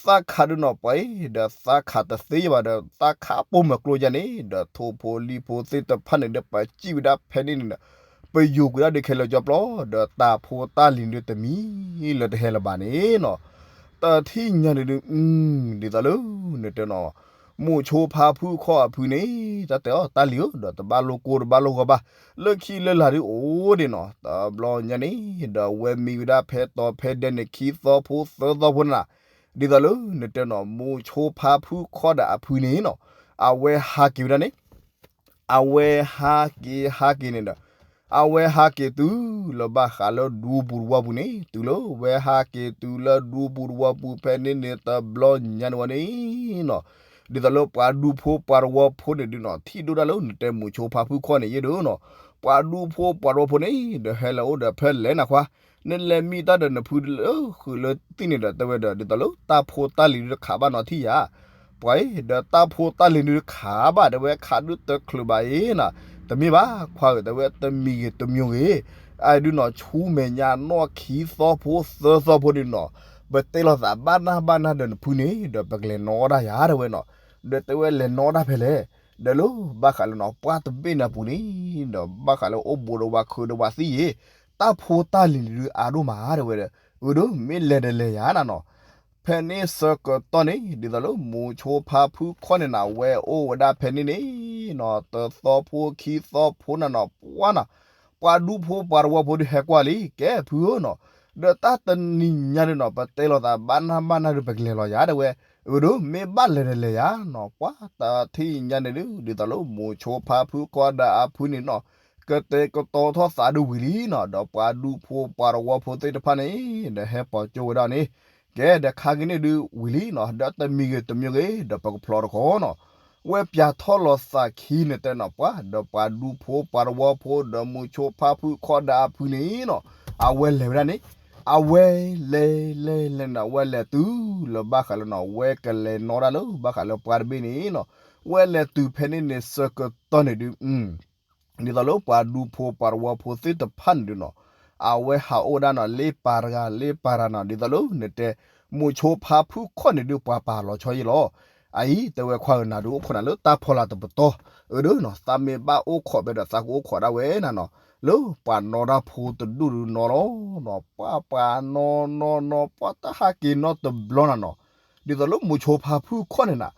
သးခးဒုးနီၤ ပှၤအ့ၣ် ဒီးသးခးတသ့ဘၣ်ဒီး သးခးပိာ်မၢၤကျိယါန့ၣ် ဒီးထိၣ်ဖိလံၣ်ဖိသ့ၣ်တဖၣ်န့ၣ်ဒီး ပစံၣ်ဝဲဒၣ်ဖဲန့ၣ်န့ၣ်ဒီး ပယိၤကွံာ်ဒၣ်ဒုးခဲလၢာ်ကၠီပျီ ဒီးတၢ်ဖိတၢ်လံၤဒုးတမံၤလၢတဟဲလၢၤဘၣ်န့ၣ်နီၤ, တၢ်ထံၣ်ညါန့ၣ်ဒုး ဒ်သိးလၢ နတဲနီၤ မိၤဆိဖါဖုခီအဖုန့ၣ် တၢ်တဲအီၤ တၢ်လံၤဧၢ ဒီးတဘၣ်လိာ်ကိၢ်တဘၣ်လိာ်ဂီၤဘၣ်, လၢခံလၢလာ်ဒုးအိၣ်ဒံးနီၤ, တဘျီညါန့ၣ် ဒီးဝဲမံဝဲဒၣ်ဖဲတီၤဖဲဒဲန့ၣ် ခံသီဖိသၢသီဖိန့ၣ်နၤ, ဒ်သိးလၢနတဲနီၤ မိၤဆိဖါဖုခီဒီးအဖုန့ၣ်နီၤ, အဝဲဟးက့ၤဝဲဒၣ်န့ၣ် အဝဲဟးက့ၤဟးက့ၤန့ၣ်ဒီး အဝဲဟးက့ၤတုၤလၢဘၣ်ဃးလၢဒူပူၤတဝီပူၤန့ၣ်, တုၤလၢဝဲဟးက့ၤတုၤလၢဒူပူၤတဝီပူၤဖဲန့ၣ်န့ၣ် တဘျီညါန့ၣ်ဝဲန့ၣ်နီၤ, ဒ်သိးလၢပှၤဒူဖိပှၤတဝီဖိန့ၣ်ဒုးနီၤ ထံၣ်ဒိၣ်ဒၣ်လၢနတဲမိၤဆိဖါဖုခီန့ၣ်ယဲၢ်ဒုးနီၤ, ပှၤဒူဖိပှၤတဝီဖိန့ၣ် ဒီးဟဲလီၤအိၣ်ဒီးဖဲလဲၣ်နၤခွါ, နလဲၤမံတၢ်ဒီးနဖုလၢဃုာ်လၢသ့ၣ်န့ၣ်ဒီး တဲဝဲဒီး ဒ်သိးလၢတၢ်ဖိတၢ်လံၤဒုးတခးဘၣ်နီၤထံၣ်ယၤ ပှၤအံၤ ဒီးတၢ်ဖိတၢ်လံၤဒုးခးဘၣ် တဲဝဲခးဒုးတချုးဘၣ်အံၤနီၤ, တမ့ၢ်ဘၣ်ခွါဧၢ တဲဝဲ တမံၤဂ့ၤတမံၤဂ့ၤ, အဒုးနီၤ ဆူမဲာ်ညါနီၢ်ခံသီဖိသၢသီဖိဒုးနီၤ, ပတဲလိာ်သးဘၣ်နၢ်ဘၣ်နၢ်ဒီးနဖုန့ၣ် ဒီးပကလဲၤနီၣ်ဒၣ်ယၤ တဲဝဲနီၤ, ဒီးတဲဝဲလဲၤနီၣ်ဒၣ်ဖဲလဲၣ်, ဒီးလၢဘၣ်ဃးလၢနီၤ ပှၢ်တဘ့ၣ်န့ၣ်အပူၤန့ၣ် ဒီးဘၣ်ဃးလၢအိၣ်ဘူးဒီးဝၤခုးဒီးဝၤသံယ့ၤ, တၢ်ဖိတၢ်လံၤန့ၣ်ဒုးအါဒိၣ်မး တဲဝဲဒီး, အဒုး မ့ၢ်လဲၤဒီးလဲၤယၤနၤနီၤ, ဖဲန့ၣ်ဆၢကတီၢ်န့ၣ် ဒ်သိးလၢမိၤဆိဖါဖုခီန့ၣ်နၤ ဝဲအိၣ်ဝဲဒၣ်ဖဲန့ၣ်န့ၣ်နီၤ တသီဖိခံသီဖိနၤနီၤ ပှၢ်နၤ, ပှၤဒူဖိပှၤတဝီဖိဒုးဟဲကွၢ်လံ ကဲဖုဧၢနီၤ, ဒီးတၢ်တနံၤညါဒုးနီၤ ပတဲလိာ်သးဘၣ်နၢ်ဘၣ်နၢ်ဒုး ပကလဲၤလီၤယၤ တဲဝဲ, အဒုး မ့ၢ်ဘၣ်လဲၤဒီးလဲၤယၤနီၤ ပှၢ်တၢ်ထံၣ်ညါန့ၣ်ဒုး ဒ်သိးလၢမိၤဆိဖါဖုခီဒီးအဖုန့ၣ်နီၤ ကတဲာ်ကတီၤထီၣ်သးဒုးဝံၤလံနီၤ ဒီးပှၤဒူဖိပှၤတဝီဖိသ့ၣ်တဖၣ်န့ၣ် ဒီးဟဲပိာ်ကၠိဝဲဒၣ်န့ၣ်, ကဲဒီးခါက့ၤန့ၣ်ဒုးဝံၤလံနီၤ ဒီးတမံၤဂ့ၤတမံၤဂ့ၤ ဒီးပကဖျီတခီနီၤ, ဝဲပၠးထီၣ်လီၤသးခံန့ၣ်တဲနီၤ ပှၢ် ဒီးပှၤဒူဖိပှၤတဝီဖိ ဒီးမိၤဆိဖါဖုခီဒီးအဖုန့ၣ်နီၤ အဝဲလဲၤဝဲဒၣ်န့ၣ်, အဝဲလဲၤလဲၤလဲၤန့ၣ် အဝဲလဲၤတုၤလၢဘၣ်ဃးလၢနီၤ ဝဲကလဲၤနီၣ်ဒၣ်လၢဘၣ်ဃးလၢပှၢ်တဘ့ၣ်န့ၣ်နီၤ, ဝဲလဲၤတုၤဖဲန့ၣ်န့ၣ်ဆၢကတီၢ်န့ၣ်ဒုး ဒ်သိးလၢပှၤဒူဖိပှၤတဝီဖိသ့ၣ်တဖၣ်န့ၣ်ဒုးနီၤ, အဝဲဟးအိၣ်ဝဲဒၣ်နီၤ လ့ပၤတဂၤလ့ပၤတဂၤနီၤ ဒ်သိးလၢနတဲ မိၤဆိဖါဖုခီၣ်န့ၣ်ဒုးပှၤပာ်လီၤဆီယ့လီၤ. အအံၤ တဲဝဲခွါဧၢ နၤဒုးအိၣ်ခိးနၤလၢတၢ်ဖီလာ်တပတီၢ်, အၢဒုးနီၤ သးမ့ၢ်ဘၣ်အိၣ်ခိးဖဲဒီးသးကအိၣ်ခိးဒၣ်ဝဲနၤနီၤ, လၢပှၤနီၣ်တၢ်ဖိတဒူၣ်ဒုးနီၣ်လီၤနီၤ, ပှၤပှၤနီၣ်နီၣ်နီၣ် ပှၤတၢ်ဟးက့ၤနီၣ်တဘျီနၤနီၤ, ဒ်သိးလၢမိၤဆိဖါဖုခီၣ်န့ၣ်နၤ,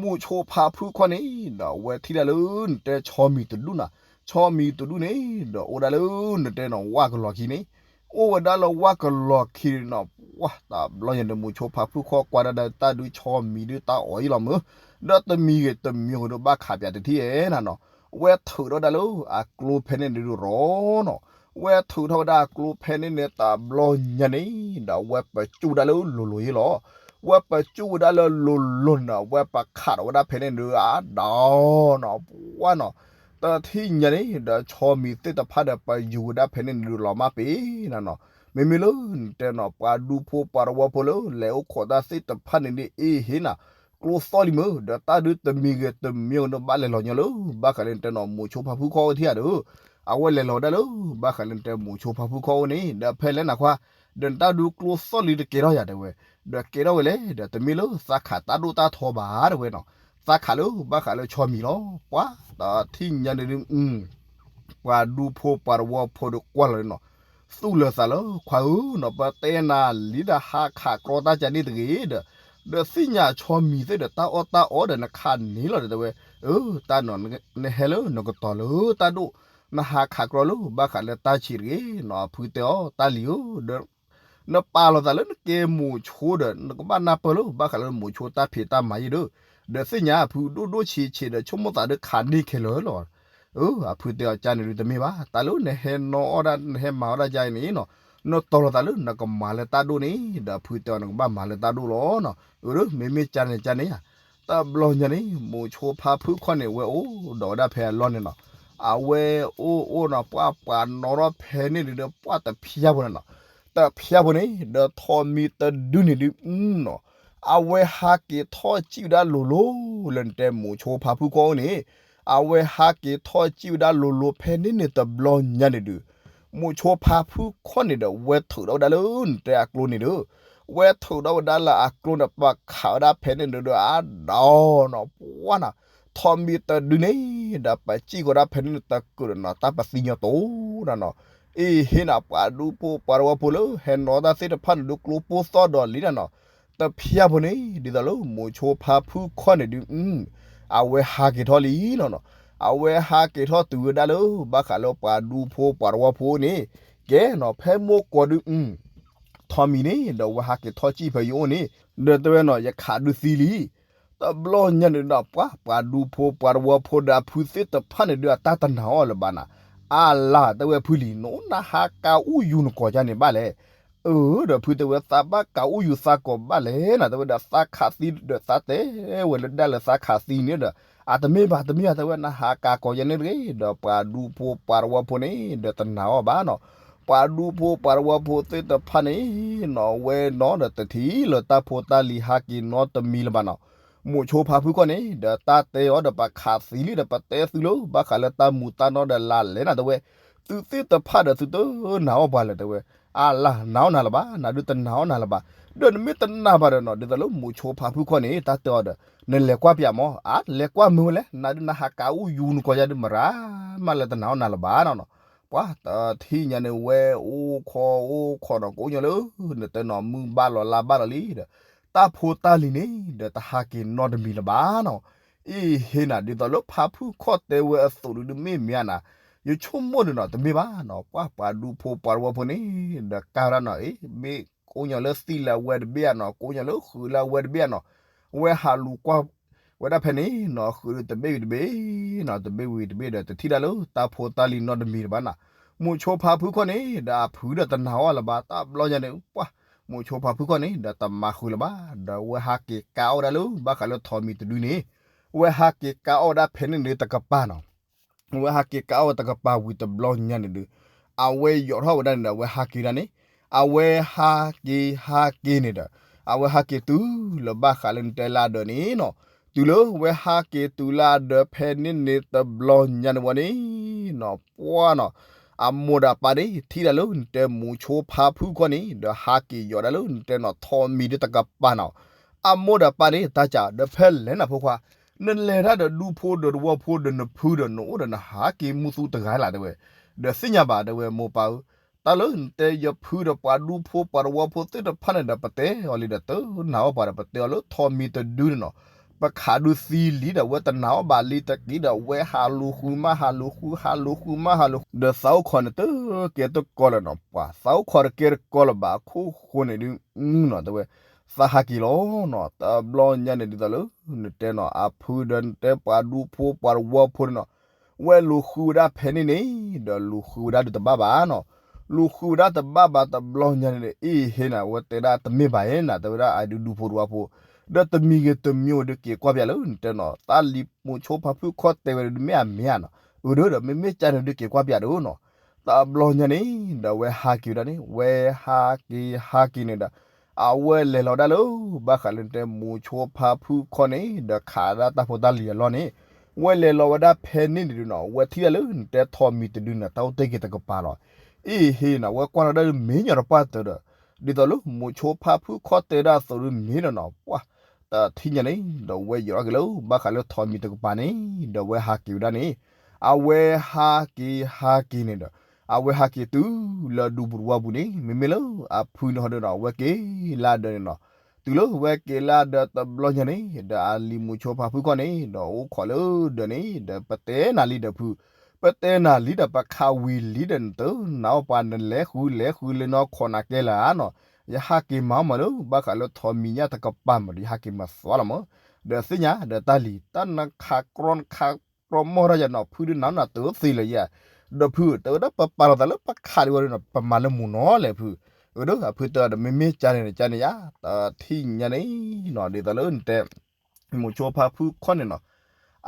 မိၤဆိဖါဖုခီၣ်န့ၣ် ဒီးအဝဲထံၣ်ဒၣ်လၢနတဲဆီမံၤတဒူၣ်နၤ, ဆီမံၤတဒူၣ်န့ၣ် ဒီးအိၣ်ဒၣ်လၢနတဲနီၤ ဝၣ်ကလီၤခံန့ၣ်, အိၣ်ဝဲဒၣ်လၢဝၣ်ကလီၤခံနီၤ, ပှၤတဘျီညါဒီး မိၤဆိဖါဖုခီၣ်ကွၢ်ဒၣ်ဒီးတၢ်ဒုးဆီမံၤဒုးတၢ်အီၣ်ယ့လီၤမုၢ်, ဒီးတမံၤဂ့ၤတမံၤဂ့ၤဒုးဘၣ်ခးပၠးတထံၣ်ဧဲနၤနီၤ, ဝဲထုးထီၣ်ဒၣ်လၢအကျိဖဲန့ၣ်ဒုးရီနီၤ, ဝဲထုးထီၣ်ဝဲဒၣ်အကျိဖဲန့ၣ်န့ၣ်တဘျီညါန့ၣ် ဒီးဝဲပကၠူၣ်ဒၣ်လၢလိၤလိၤယ့လီၤ. ဝဲပကၠူၣ်ဝဲဒၣ်လၢလိၤလိၤန့ၣ် ဝဲပခးထီၣ်ဝဲဒၣ်ဖဲန့ၣ်ဒုးအါဒီးနီၤ, ပှၤနီၤ, တထံၣ်ညါန့ၣ် ဒီးဆီမံၤသ့ၣ်တဖၣ်ဒီးပယူၤဝဲဒၣ်ဖဲန့ၣ်ဒုးလီၤမၢ်ပ့ၤနၤနီၤ, မ့မ့ၢ်လၢနတဲနီၤ ပှၤဒူဖိပှၤတဝီဖိလၢ လဲၤအိၣ်ခိးတၢ်သ့ၣ်တဖၣ်န့ၣ်ဒုးအ့ဟ့နၤ, ကျိသီၣ်လံမုၢ် ဒီးတၢ်ဒုးတမံၤဂ့ၤတမံၤဂ့ၤဒုးဘၣ်လဲၤလီၤညီလၢ ဘၣ်ဃးလၢနတဲနီၤ မိၤဆိဖါဖုခီၣ်အိၣ်ထံၣ်ဧါဒီး အဝဲလဲၤလီၤဝဲဒၣ်လၢ ဘၣ်ဃးလၢနတဲမိၤဆိဖါဖုခီၣ်အိၣ်န့ၣ် ဒီးဖဲလဲၣ်နၤခွါ, ဒီးနတၢ်ဒုးကျိသီၣ်လံတကဲထီၣ်ယၤတဲဝဲ, ဒီးကဲထီၣ်ဝဲလဲၣ် ဒီးတမ့ၢ်လၢသးခးတၢ်ဒိၣ်တၢ်ထီဘၣ်တဲဝဲနီၤ, သးခးလၢဘၣ်ဃးလၢဆီမံၤလီၤ. ပှၤတထံၣ်ညါန့ၣ်ဒုး ပှၤဒူဖိပှၤတဝီဖိဒီးကွၢ်လီၤနီၤ, သူၣ်လၢၤသးလၢခွါဧၢနီၤ, ပတဲနၤလံဒီးဟးခးကြီတၢ်ကန့ၣ်တဂ့ၤဒီး, ဒီးသ့ၣ်ညါဆီမံၤသ့ၣ်ဒီးတၢ်အီၣ်တၢ်အီဒီးနခးန့ၣ်လီၤဒီးတဲဝဲ, အၢ တၢ်နီၤ နဟဲလၢနကတီၤလၢတၢ်ဒိၣ်, နဟးခးကြီလၢဘၣ်ဃးလၢတၢ်ဆံးတဂ့ၤနီၤ, အဖုတဲအီၤ တၢ်လံၤဧၢ ဒီး နပာ်လီၤသးလၢနကဲမိၤဆိဒီး နကဘၣ်နၢ်ပၢၢ်လၢဘၣ်ဃးလၢမိၤဆိတၢ်ဖံးတၢ်မၤယ့ၢ်ဒီး, ဒီးသ့ၣ်ညါအဖုဒိၣ်ဒိၣ်ဆံးဆံးဒီးဆိကမိၣ်သးဒီးခးန့ၢ်ခဲလၢာ်လီၤ. အၢ အဖုတဲအီၤ ကန့ၣ်ဒုးတမ့ၢ်ဘၣ်, တၢ်လၢနဟဲနီၣ်အီၣ်ဒၣ် နဟဲမၤအီၣ်ဒၣ်ယါအံၤန့ၣ်နီၤ, နတီၤလီၤသးလၢနကမၤလၢတၢ်ဒိၣ်န့ၣ် ဒီးအဖုတဲအီၤ နကဘၣ်မၤလၢတၢ်ဒိၣ်လီၤနီၤ. အၢ မ့မ့ၢ်ကန့ၣ်ကန့ၣ်ဧါ, တဘျီညါန့ၣ် မိၤဆိဖါဖုခီၣ်န့ၣ် ဝဲအိၣ်ဒီးဝဲဒၣ်ဖဲအလီၢ်န့ၣ်နီၤ, အဝဲအိၣ်အိၣ်နီၤ ပှၤပှၤနီၣ်ထီၣ်ဖဲန့ၣ်ဒုးဒီး ပှၤတဖျါဖိန့ၣ်နီၤ, တဖျါဖိန့ၣ် ဒီးထိးမံၤတဒုန့ၣ်ဒုးနီၤ, အဝဲဟးက့ၤထီၣ်စံၣ်ဝဲဒၣ်လိၤလိၤ လၢနတဲမိၤဆိဖါဖုခီၣ်အိၣ်န့ၣ်, အဝဲဟးက့ၤထီၣ်စံၣ်ဝဲဒၣ်လိၤလိၤဖဲန့ၣ်န့ၣ်တဘျီညါန့ၣ်ဒုး, မိၤဆိဖါဖုခီၣ်န့ၣ်ဒီး ဝဲထုးထီၣ်ဝဲဒၣ်လၢနတဲအကျိန့ၣ်ဒီး, ဝဲထုးထီၣ်ဝဲဒၣ်လၢအကျိန့ၣ် ပခးဝဲဒၣ်ဖဲန့ၣ်ဒုးဒီးအါဒီးနီၤ ပှၤနီၤ, ထိးမံၤတဒုန့ၣ် ဒီးပစံၣ်ဃီၤဒၣ်ဖဲန့ၣ်တကုာ်ဒီးနီၤ တၢ်ပသံညီတိၢ်နၤနီၤ, အ့ဟ့နၤ ပှၤဒူဖိပှၤတဝီဖိလၢ ဟဲနီၣ်တၢ်သ့ၣ်တဖၣ်န့ၣ်ဒုး ကျိဖိသီၣ်ဒီးလံနၤနီၤ, တဖျါဖိန့ၣ် ဒ်သိးလၢမိၤဆိဖါဖုခီၣ်န့ၣ်ဒုး အဝဲဟးက့ၤထီၣ်လံနီၤနီၤ, အဝဲဟးက့ၤထီၣ်တုၤဝဲဒၣ်လၢ ဘၣ်ဃးလၢပှၤဒူဖိပှၤတဝီဖိန့ၣ်, ကဲနီၤ ဖဲမိၢ်ကီၢ်ဒုး ထိးမံၤန့ၣ် ဒီးဝဲဟးက့ၤထီၣ်စံၣ်ဖဲယအိၣ်န့ၣ်, ဒီးတဲဝဲနီၤ ယခးဒုးသံလံ, တဘျီညါန့ၣ်ဒီး ပှၤပှၤဒူဖိပှၤတဝီဖိဒီးအဖုသ့ၣ်တဖၣ်န့ၣ်ဒုး အတၢ်တနာ်အီၤလၢၤဘၣ်နၤ, အါလါ တဲဝဲဖုလံၤ နအိၣ်နဟးကးအူယူၤနကိးယါန့ၣ်ဘၣ်လဲၣ်, အၢ ဒီးဖုတဲဝဲ သးဘၣ်ကးအူယူၤသးကိးဘၣ်လဲၣ်နၤ တဲဝဲဒီး သးခးသံဒီးသးတဲဝဲလၢဒၣ်လၢသးခးသံန့ၣ်ဒီး, အတမ့ၢ်ဘၣ်တမ့ၢ်ဘၣ် တဲဝဲ နဟးကးကိးယါန့ၣ်တဂ့ၤ, ဒီးပှၤဒူဖိပှၤတဝီဖိန့ၣ် ဒီးတနာ်အီၤဘၣ်နီၤ, ပှၤဒူဖိပှၤတဝီဖိသ့ၣ်တဖၣ်န့ၣ်နီၤ ဝဲနီၤဒီးတထံၣ်လၢတၢ်ဖိတၢ်လံၤဟးက့ၤနီတမံၤလၢၤဘၣ်နီၤ, မိၤဆိဖါဖုခီၣ်န့ၣ် ဒီးတၢ်တဲအီၤဒီး ပခးသံလံဒီး ပတဲသုလၢ ဘၣ်ဃးလၢတၢ်မူးတၢ်နီၢ်ဒီးလါလဲၣ်နၤ တဲဝဲ, သုသ့ၣ်တဖၣ်ဒီးသုတနာ်အီၤပှၤလဲၣ် တဲဝဲ, အါလါ နာ်အီၤနၤလၢၤဘၣ်, နၤဒုးတနာ်အီၤနၤလၢၤဘၣ်, ဒီးနမ့ၢ်တနာ်ဘၣ်ဒီးနီၤ ဒ်သိးလၢမိၤဆိဖါဖုခီၣ်န့ၣ် တၢ်တဲအီၤဒီး နလဲၤကွၢ်ပၠးမး, အါ လဲၤကွၢ်မုာ်ဝဲလဲၣ်, နၤဒုးနဟးကးအူယူၤနကိးယါဒုးမရၤ မးလၢတနာ်အီၤနၤလၢၤဘၣ်နီၤနီၤ, ပှၤတထံၣ်ညါန့ၣ် ဝဲအိၣ်ခိးအိၣ်ခိးနီၤ ကိးညီလၢ နတဲနီၤ မုၢ်ဘၣ်လီၤလါဘၣ်လီၤလံဒီး တၢ်ဖိတၢ်လံၤန့ၣ် ဒီးတဟးက့ၤနီတမံၤလၢၤဘၣ်နီၤ, အ့ဟ့နၤ ဒ်သိးလၢဖါဖုခီၣ်တဲဝဲအသိးဒုး မ့ၢ်မ့ၢ်ဧါနၤ, ယဆိကမိၣ်ဒီးနီၤ တမ့ၢ်ဘၣ်နီၤ, ပှၤပှၤဒူဖိပှၤတဝီဖိန့ၣ် ဒီးကါဝဲဒၣ်နီၤ အ့ မ့ၢ်ကိးညီလၢသံလၢအဝဲတဘ့ၣ်ဧါနီၤ, ကိးညီလၢဃုာ်လၢအဝဲတဘ့ၣ်ဧါနီၤ, အဝဲဟးလူၤကွၢ်ဝဲဒၣ်ဖဲန့ၣ်နီၤ ဃုာ်ဒုးတဘ့ၣ်ဝံၤတဘ့ၣ်နီၤ, တဘ့ၣ်ဝံၤတဘ့ၣ်ဒီး တထံၣ်ဒၣ်လၢတၢ်ဖိတၢ်လံၤနီတမံၤလၢၤဘၣ်နၤ, မိၤဆိဖါဖုခီၣ်န့ၣ် ဒီးအဖုဒီးတနာ်အီၤလၢၤဘၣ်, တဘျီညါန့ၣ် ပှၤ မိၤဆိဖါဖုခီၣ်န့ၣ် ဒီးတမၤဃုာ်လၢၤဘၣ်, ဒီးအဝဲဟးက့ၤကါအီၣ်ဝဲဒၣ်လၢ ဘၣ်ဃးလၢထိးမံၤတဒုန့ၣ်, အဝဲဟးက့ၤကါအီၣ်ဝဲဒၣ်ဖဲန့ၣ်န့ၣ်တကပၤနီၤ အဝဲဟးက့ၤကါအီၣ်ဝဲတကပၤဝံၤတဘျီညါန့ၣ်ဒီး အဝဲယိးထီၣ်ဝဲဒၣ်န့ၣ်ဒီး အဝဲဟးက့ၤဒၣ်န့ၣ်, အဝဲဟးက့ၤဟးက့ၤန့ၣ်ဒီး အဝဲဟးက့ၤတုၤလၢဘၣ်ဃးလၢနတဲလၢအဒၢးန့ၣ်နီၤ, တုၤလၢအဝဲဟးက့ၤတုၤလၢအဒၢးဖဲန့ၣ်န့ၣ်တဘျီညါန့ၣ်ဝဲန့ၣ်နီၤ ပှၤနီၤ, အမိၢ်ဒီးပၢ်န့ၣ် ထံၣ်ဒၣ်လၢနတဲမိၤဆိဖါဖုခီန့ၣ် ဒီးဟးက့ၤယီၤဒၣ်လၢနတဲနီၤ ထိးမံၤဒုတကပၤနီၤ. အမိၢ်ဒီးပၢ်န့ၣ် တၢ်ကး ဒီးဖဲလဲၣ်နၤဖိခွါ, နလဲၤတၢ်ဒီးဒူဖိဒီးတဝီဖိဒီးနဖုဒီးနအိၣ်ဒီးနဟးက့ၤမူသူတဂၤလၢ်တဲဝဲ, ဒီးသ့ၣ်ညါဘၣ်တဲဝဲမိၢ်ပၢ်ဧၢ, တၢ်လၢနတဲယဖုဒီးပှၤဒူဖိပှၤတဝီဖိသ့ၣ်တဖၣ်န့ၣ်ဒီး ပတဲအီၤလံဒီးတနာ်အီၤပှၤဒီး ပတဲအီၤလၢထိးမံၤတဒုန့ၣ်နီၤ, ပခးဒုသံလံဒီး ဝဲတနာ်အီၤဘၣ်လံတက့ၢ်ဒီး ဝဲဟးလူၤဃုမးဟးလူၤဃု ဟးလူၤဃုမးဟးလူၤဃု ဒီးသးအိၣ်ခိးန့ၣ်တကဲတကီလၢၤနီၤ, ပှၤသးအိၣ်ခိးတကဲတကီလၢၤဘၣ်အခိၣ်ဃိန့ၣ်ဒု နီၤတဲဝဲ, သးဟးက့ၤလီၤနီၤ, တဘျီညါန့ၣ်ဒ်သိးလၢ နတဲနီၤ အဖုဒီးနတဲပှၤဒူဖိပှၤတဝီဖိန့ၣ်နီၤ, ဝဲလူၤဃုဝဲဒၣ်ဖဲန့ၣ်န့ၣ် ဒီးလူၤဃုဝဲဒၣ်ဒုးတဘၣ်ဘၣ်နီၤ, လူၤဃုဝဲဒၣ်တဘၣ်ဘၣ်တဘျီညါန့ၣ်ဒီး အ့ဟ့နီၤ ဝဲတဲဒၣ်တမ့ၢ်ဘၣ်ဧါနီၤ တဲဝဲဒၣ်အဒုဒူဖိတဝီဖိ, ဒီးတမံၤဂ့ၤတမံၤအိၣ်ဒုးက့ၤကွၢ်ပၠးလၢနတဲနီၤ တၢ်လံၤမိၤဆိဖါဖုခီတဲဝဲဒုးမ့ၢ်အမ့ၢ်ဧါနီၤ, အၢဒီး မ့မ့ၢ်ကန့ၣ်ဒုးက့ၤကွၢ်ပၠးဒီးနီၤ, တဘျီညါန့ၣ် ဒီးဝဲဟးက့ၤဝဲဒၣ်န့ၣ် ဝဲဟးက့ၤဟးက့ၤန့ၣ်ဒီး အဝဲလဲၤလီၤဝဲဒၣ်လၢ ဘၣ်ဃးလၢနတဲမိၤဆိဖါဖုခီန့ၣ် ဒီးခးဒၣ်တၢ်ဖိတၢ်လံၤအလီၢ်န့ၣ်, ဝဲလဲၤလီၤဝဲဒၣ်ဖဲန့ၣ်န့ၣ်ဒုးနီၤ ဝဲထံၣ်ဒၣ်လၢနတဲထိးမံၤတဒုန့ၣ် တၢ်အိၣ်တ့ၢ်က့ၤတကပၤလီၤ. အ့ဟ့နီၤ ဝဲကွၢ်ထီၣ်ဒၣ်လၢမ့ၢ်ညီတပှၢ်တၢၢ်ဒီး ဒ်သိးလၢမိၤဆိဖါဖုခီတဲဒၣ်အသိးဒုးမ့ၢ်ဒီးနီၤ ပှၢ် တထံၣ်ညါန့ၣ် ဒီးဝဲယိးထီၣ်က့ၤလၢ ဘၣ်ဃးလၢထိးမံၤတကပၤန့ၣ် ဒီးဝဲဟးက့ၤဝဲဒၣ်န့ၣ်, အဝဲဟးက့ၤဟးက့ၤန့ၣ်ဒီး အဝဲဟးက့ၤတုၤလၢဒူပူၤတဝီပူၤန့ၣ် မ့မ့ၢ်လၢအဖုန့ၣ်ဟီဒီးနီၤ အဝဲက့ၤလၢဒၢးန့ၣ်နီၤ, တုၤလၢဝဲက့ၤလၢဒၢးတဘျီညါန့ၣ် ဒီးအလံၤမိၤဆိဖါဖုခီန့ၣ် ဒီးအိၣ်ခိးလၢဒၢးန့ၣ် ဒီးပတဲနၤလံဒီးဖု, ပတဲနၤလံဒီးပခးဝံၤလံဒီးနတနာ်အီၤပှၤ နလဲၤဃုလဲၤဃုလၢနီၢ်ခိးနၤကဲလၢာ်ဧါနီၤ, ယဟးက့ၤမၤမးလၢ ဘၣ်ဃးလၢထိးမံၤညၣ်တကပၤမးဒီး ယဟးက့ၤမၤသီလီၤမး, ဒီးသ့ၣ်ညါဒီးတၢ်လံၤ တၢ်နခးကြီနခးကြီမီၢ်ထီၣ်ယၤနီၤ ဖုဒုးနၤနၤတသ့လၢၤယၤ, ဒီးဖု တဲဝဲဒၣ်ပပာ်လီၤသးလၢပခးဒံးဝဲဒၣ်နီၤ ပမၤလၢမူၤနီၤလဲၣ်ဖု, အၢဒီးအဖုတဲဒီး မ့မ့ၢ်ကန့ၣ်န့ၣ် ကန့ၣ်ယၤ တထံၣ်ညါန့ၣ်နီၤ ဒ်သိးလၢနတဲ မိၤဆိဖါဖုခီန့ၣ်နီၤ,